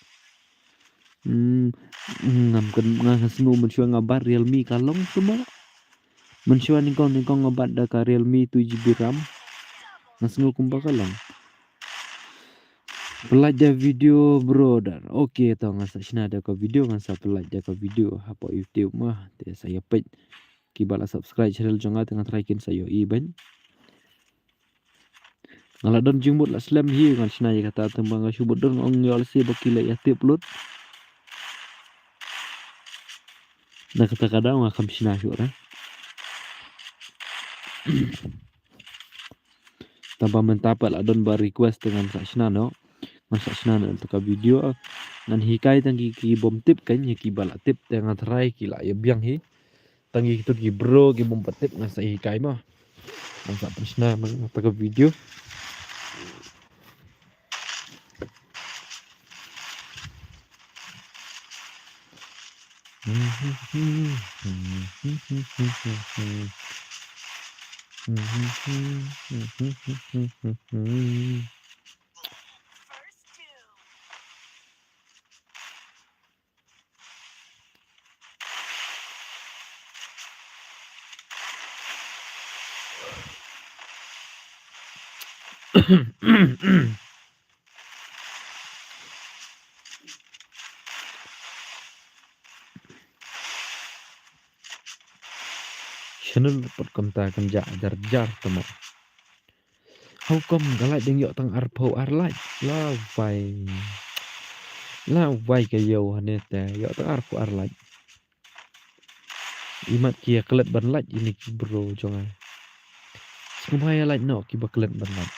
Hmm, ngam kan, nga sngew mynshuwa nga bat Realme ka long kumba. Mynshuwa nyngkong nyngkong nga bat da ka Realme two G B RAM. Nga sngew kumba ka long. Pynlait da video brother. Ok, to ngan sa shna da ka video, ngan sa pynlait da ka video hapoh YouTube mo. Te sa ïa peit kiba la subscribe channel jong nga te nga tharai kin sa ïohi bha. Nga la don jingmut la slem hi ngan shna ïa kata, tangba nga shu bud don ong ïoh lehse ba ki la ïa tip lut. Na kata ka daw nga kham shna shuh re. Tangba mynta pat la don ba request te ngan sa shna noh. Ngan sa shna noh ta ka video. Ngan hikai tang ki, ki bym tip kan, ïa kiba la tip te nga tharai ki la ïa biang hi. Tang ki tu ki bro ki bym pat tip ngan sa hikai mo. Ngan sa pynshna ma nga ta ka video. Channel pat kumta kan jah jar jar tama. How come ka light dang ïoh tang arphew ar light? La wai. La wai ka ïew hangne te ïoh tang arphew ar light. Imat ki ïa klet ban light ine ki bro jong nga. Sngewbha ïa light noh kiba klet ban light.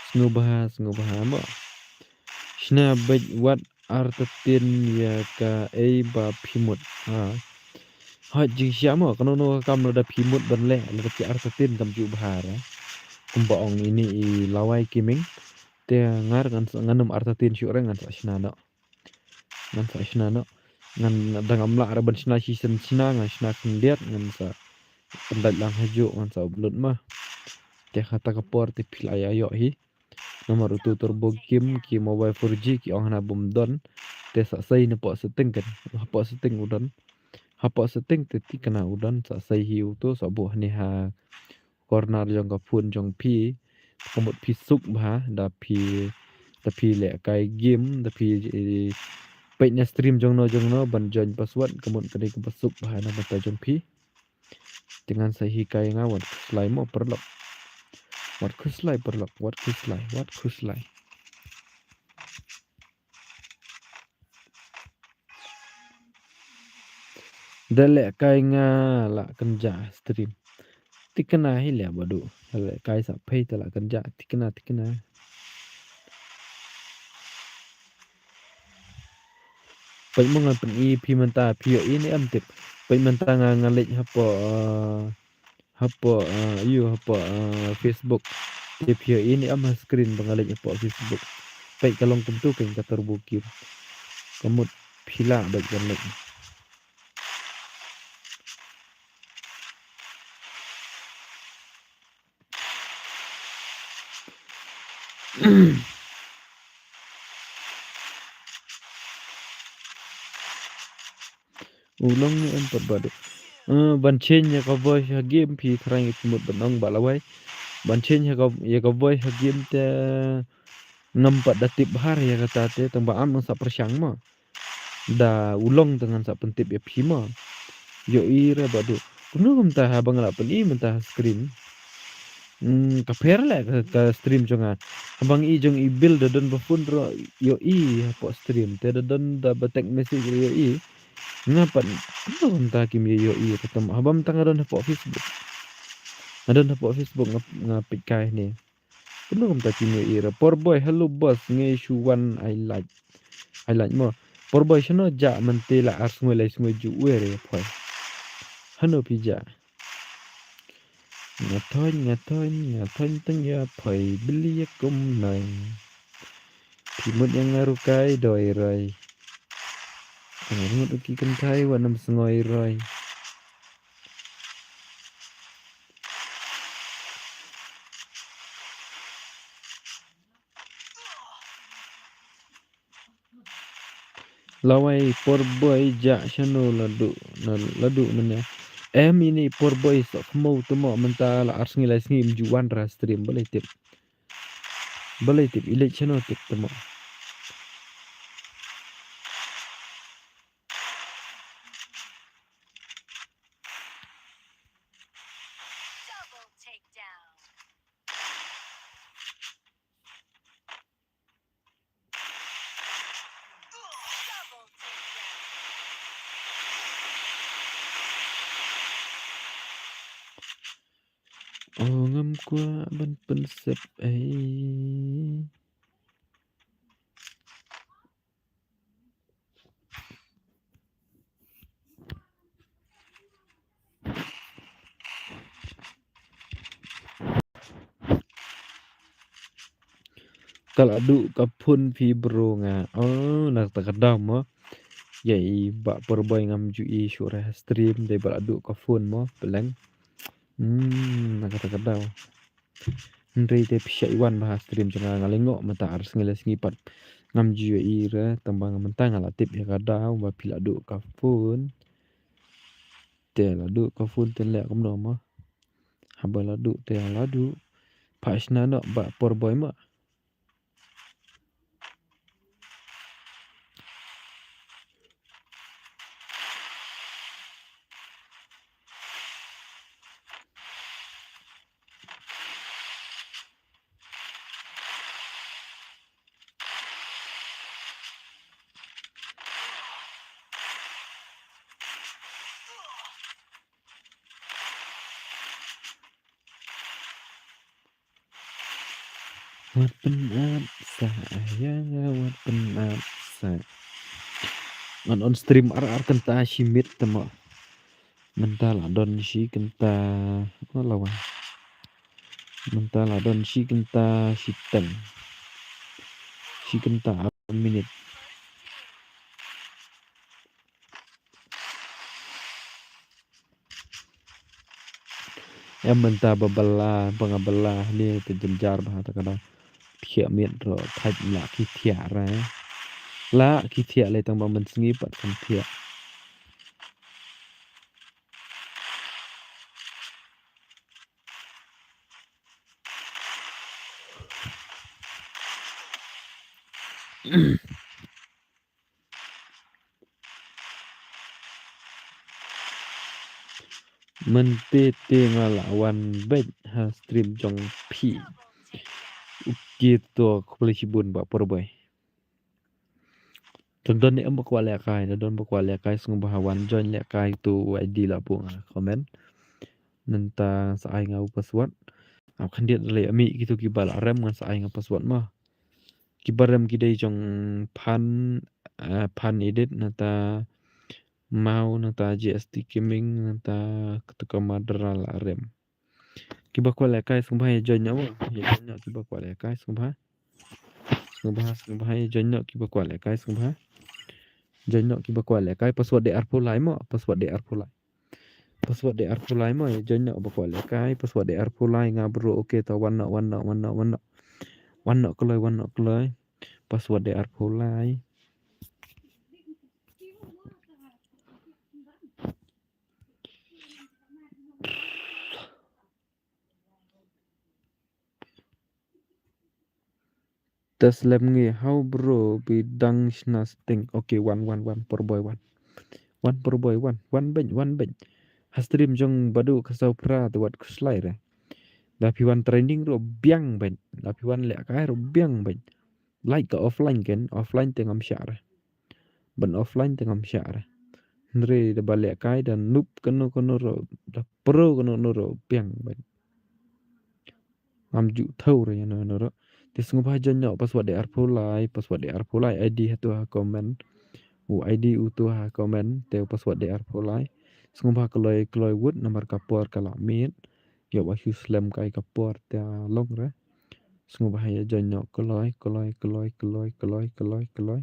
Sngewbha, sngewbha mo. Shna beit wat artatien ïa kaei ba phi mut. Ha. Hooid jingshisha mo, kano kano ka kam lada phi mut ban leh, lada phi artatien kam ju bha re. Kumba ong ine i Lawai Kiming. Te nga ruh ngan sa, ngan ym artatien shuh ruh ngan sa shna noh. Ngan sa shna noh. Ngan da ngam lah ruh ban shna shisien shna, ngan shna khyndiat, ngan sa pyndait lang hajuh, ngan sa upload ma. Te kata ka por te phi la ïa ïoh hi. Namar utu turbo game ki mobile four G ki ong hana bym don. Te sa sei na pok setting kan. Ha pok setting u don. Ha pok setting te thikna u don sa sei hi utu sa buh hane ha corner jong ka phone jong phi. Ka mut phi suk bha da phi, da phi leh kai game, da phi, eh, peit na stream jong no jong no ban join password, ka mut ka dei kaba suk bha na bynta jong phi. Te ngan sa hikai nga wat khuslai mo paralok. Wat khuslai paralok, wat khuslai, wat khuslai. Da leh kai nga la kynjah stream. Thikna hi leh badu. Da leh kai sa phei te la kynjah, thikna, thikna. Peit mo ngan pyni phi mynta phi ïohi ne em tip. Peit mynta nga, nga leit hapoh, eh, hapoh, eh, ïoh hapoh, eh, Facebook. Te phi ïohi ne em ha screen ba nga leit hapoh Facebook. Peit ka long kumtu kein ka turbo game. Ka mut phi lah bad ka leit. U long ne em pat badu. Eh, ban change ïa ka voice ha game phi thrang ïa phi mut ban ong ba lawei. Ban change ïa ka, ïa ka voice ha game te ngam pat da tip bha ïa kata te tang ba am nang sa pyrshang mo. Da u long te ngan sa pyntip ïa phi mo. Ïohi re badu. Kumno kumta haba nga la pyni mynta ha screen. Hmm, ka pher leh ka, ka stream jong nga. Haba ngi i jong i Bill da don ba phone ruh ïohi hapoh stream. Te da don da ba text message ruh ïohi. Nga pat kumno kumta kim ïohi ïa kata mo. Haba mynta nga don hapoh Facebook. Nga don hapoh Facebook nga, nga peit kai ne. Kumno kumta kim ïohi re. Poor boy, hello boss, ngi shu wan ai like. Ai like mo. Poor boy shano jah mynta la ar sngi lai sngi ju wer ïa phai. Hano phi jah. Nga thon, nga thon, nga thon tang ïa phai bili ïa kumnai. Phi mut ïa nga rukai doi roi. Nga mut ki kynthai wa nam sngoi roi. Lawei poor boy jah shano ladu, na ladu mane. Em ini poor boy sok khmo temo mynta la ar sngi lai sngi mju wan ra stream balei tip. Balei tip ilek shano tip temo. Oh, ngam kwah ban pynsep ei. Ka la duh ka phone phi bro nga. Oh, na kata ka daw mo. Ïa i bah poor boy ngam ju i shuh re ha stream dei ba la duh ka phone mo. Peleng. Hmm, na kata ka daw. Hynrei te phi shah wan bha ha stream jong nga, nga lyngngoh mynta ar sngi lai sngi pat. Ngam ju ïohi re tang ba nga mynta nga la tip ïa ka daw ba phi la duh ka phone. Te la duh ka phone te leh kumno mo. Haba la duh te la duh. Pha shna noh bah poor boy mo. Wat pynap sa ïa nga, wat pynap sa. Ngan on stream ar ar kynta shi miet temo. Mynta la don shi kynta, oh, la wan. Mynta la don shi kynta shiteng. shi kynta ar minit. Em mynta ba bylla, ba nga bylla ne te jynjar bha ta ka da thiah miet ruh thait la ki thiah re. La ki thiah le tang ba mynsngi pat kan thiah. Mynta te nga la wan beit ha stream jong phi. Okay to khublei shibun bah Porboi. Te don ne em ba kwah lehkai, te don ba kwah lehkai sngewbha wan join lehkai to I D la buh nga comment. Nangta sa ai nga u password. Ap khyndiat lei ami kitu kiba la rem ngan sa ai nga password mo. Kiba rem ki dei jong Phan, eh, Phan Edit nangta Mau nangta J S T Gaming nangta Ketuka Madra la rem. Kiba kwah lehkai sngewbha ïa join noh mo. Ïa join noh kiba kwah lehkai sngewbha. Sngewbha, sngewbha ïa join noh kiba kwah lehkai sngewbha. Join noh kiba kwah lehkai password dei arphew lai mo, password dei arphew lai. Password dei arphew lai mo, ïa join noh ba kwah lehkai password dei arphew lai nga bro. Okay to wan noh, wan noh, wan noh, wan noh. Wan noh kloi, wan noh kloi. Password dei arphew lai. Te slem ngi hau bro bi dang shna sting. Okay, wan, wan, wan, Porboi wan. Wan, Porboi wan. Wan beit, wan beit. Ha stream jong Badu ka saw phra te wat khuslai re. Da phi wan training ruh biang beit. Da phi wan lehkai ruh biang beit. Like ka offline ken, offline te ngam shah re. Ban offline te ngam shah re. Hynrei da ba lehkai da noob kano kano ruh, da pro kano kano ruh biang beit. Ngam ju thaw re ïano ïano ruh. Te sngewbha join noh password dei arphew lai, password dei arphew lai, I D hato ha comment. U I D uto ha comment, te u password dei arphew lai. Sngewbha kloi kloi wut namar ka por ka la miet. Ïoh ba shu slem kai ka por te long re. Sngewbha ïa join noh kloi, kloi, kloi, kloi, kloi, kloi, kloi.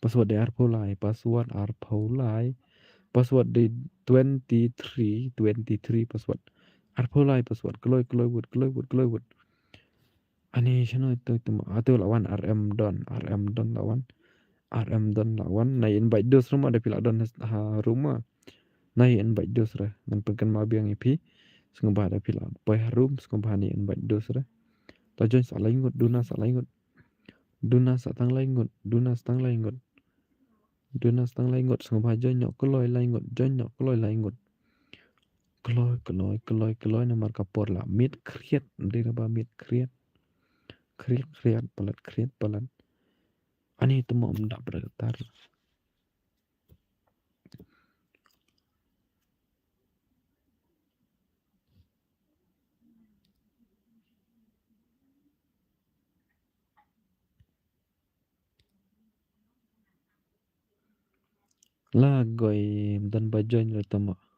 Password dei arphew lai, password arphew lai. Password dei twenty three, twenty three password. Arphew lai password, kloi, kloi wut, kloi wut, kloi wut. Ani shano ito ito ma, ato la wan R M Don, R M Don la wan. R M Don la wan, nai invite dos ruma da phi la don ha ruma. Nai invite dos re, ngan pynkynmaw biang ïa phi. Sngewbha da phi la poi ha room, sngewbha nai invite dos re. Ta join sa lai ngut, duna sa lai ngut. Duna sa tang lai ngut, duna sa tang lai ngut. Duna sa tang lai ngut, sngewbha join noh kloi lai ngut, join noh kloi lai ngut. Kloi, kloi, kloi, kloi, namar ka por la miet khriat, dei na ba miet khriat. Khriat, khriat, palat, khriat, palat. Ani te mo ym dap re tar. La goi, ym don ba join re te mo.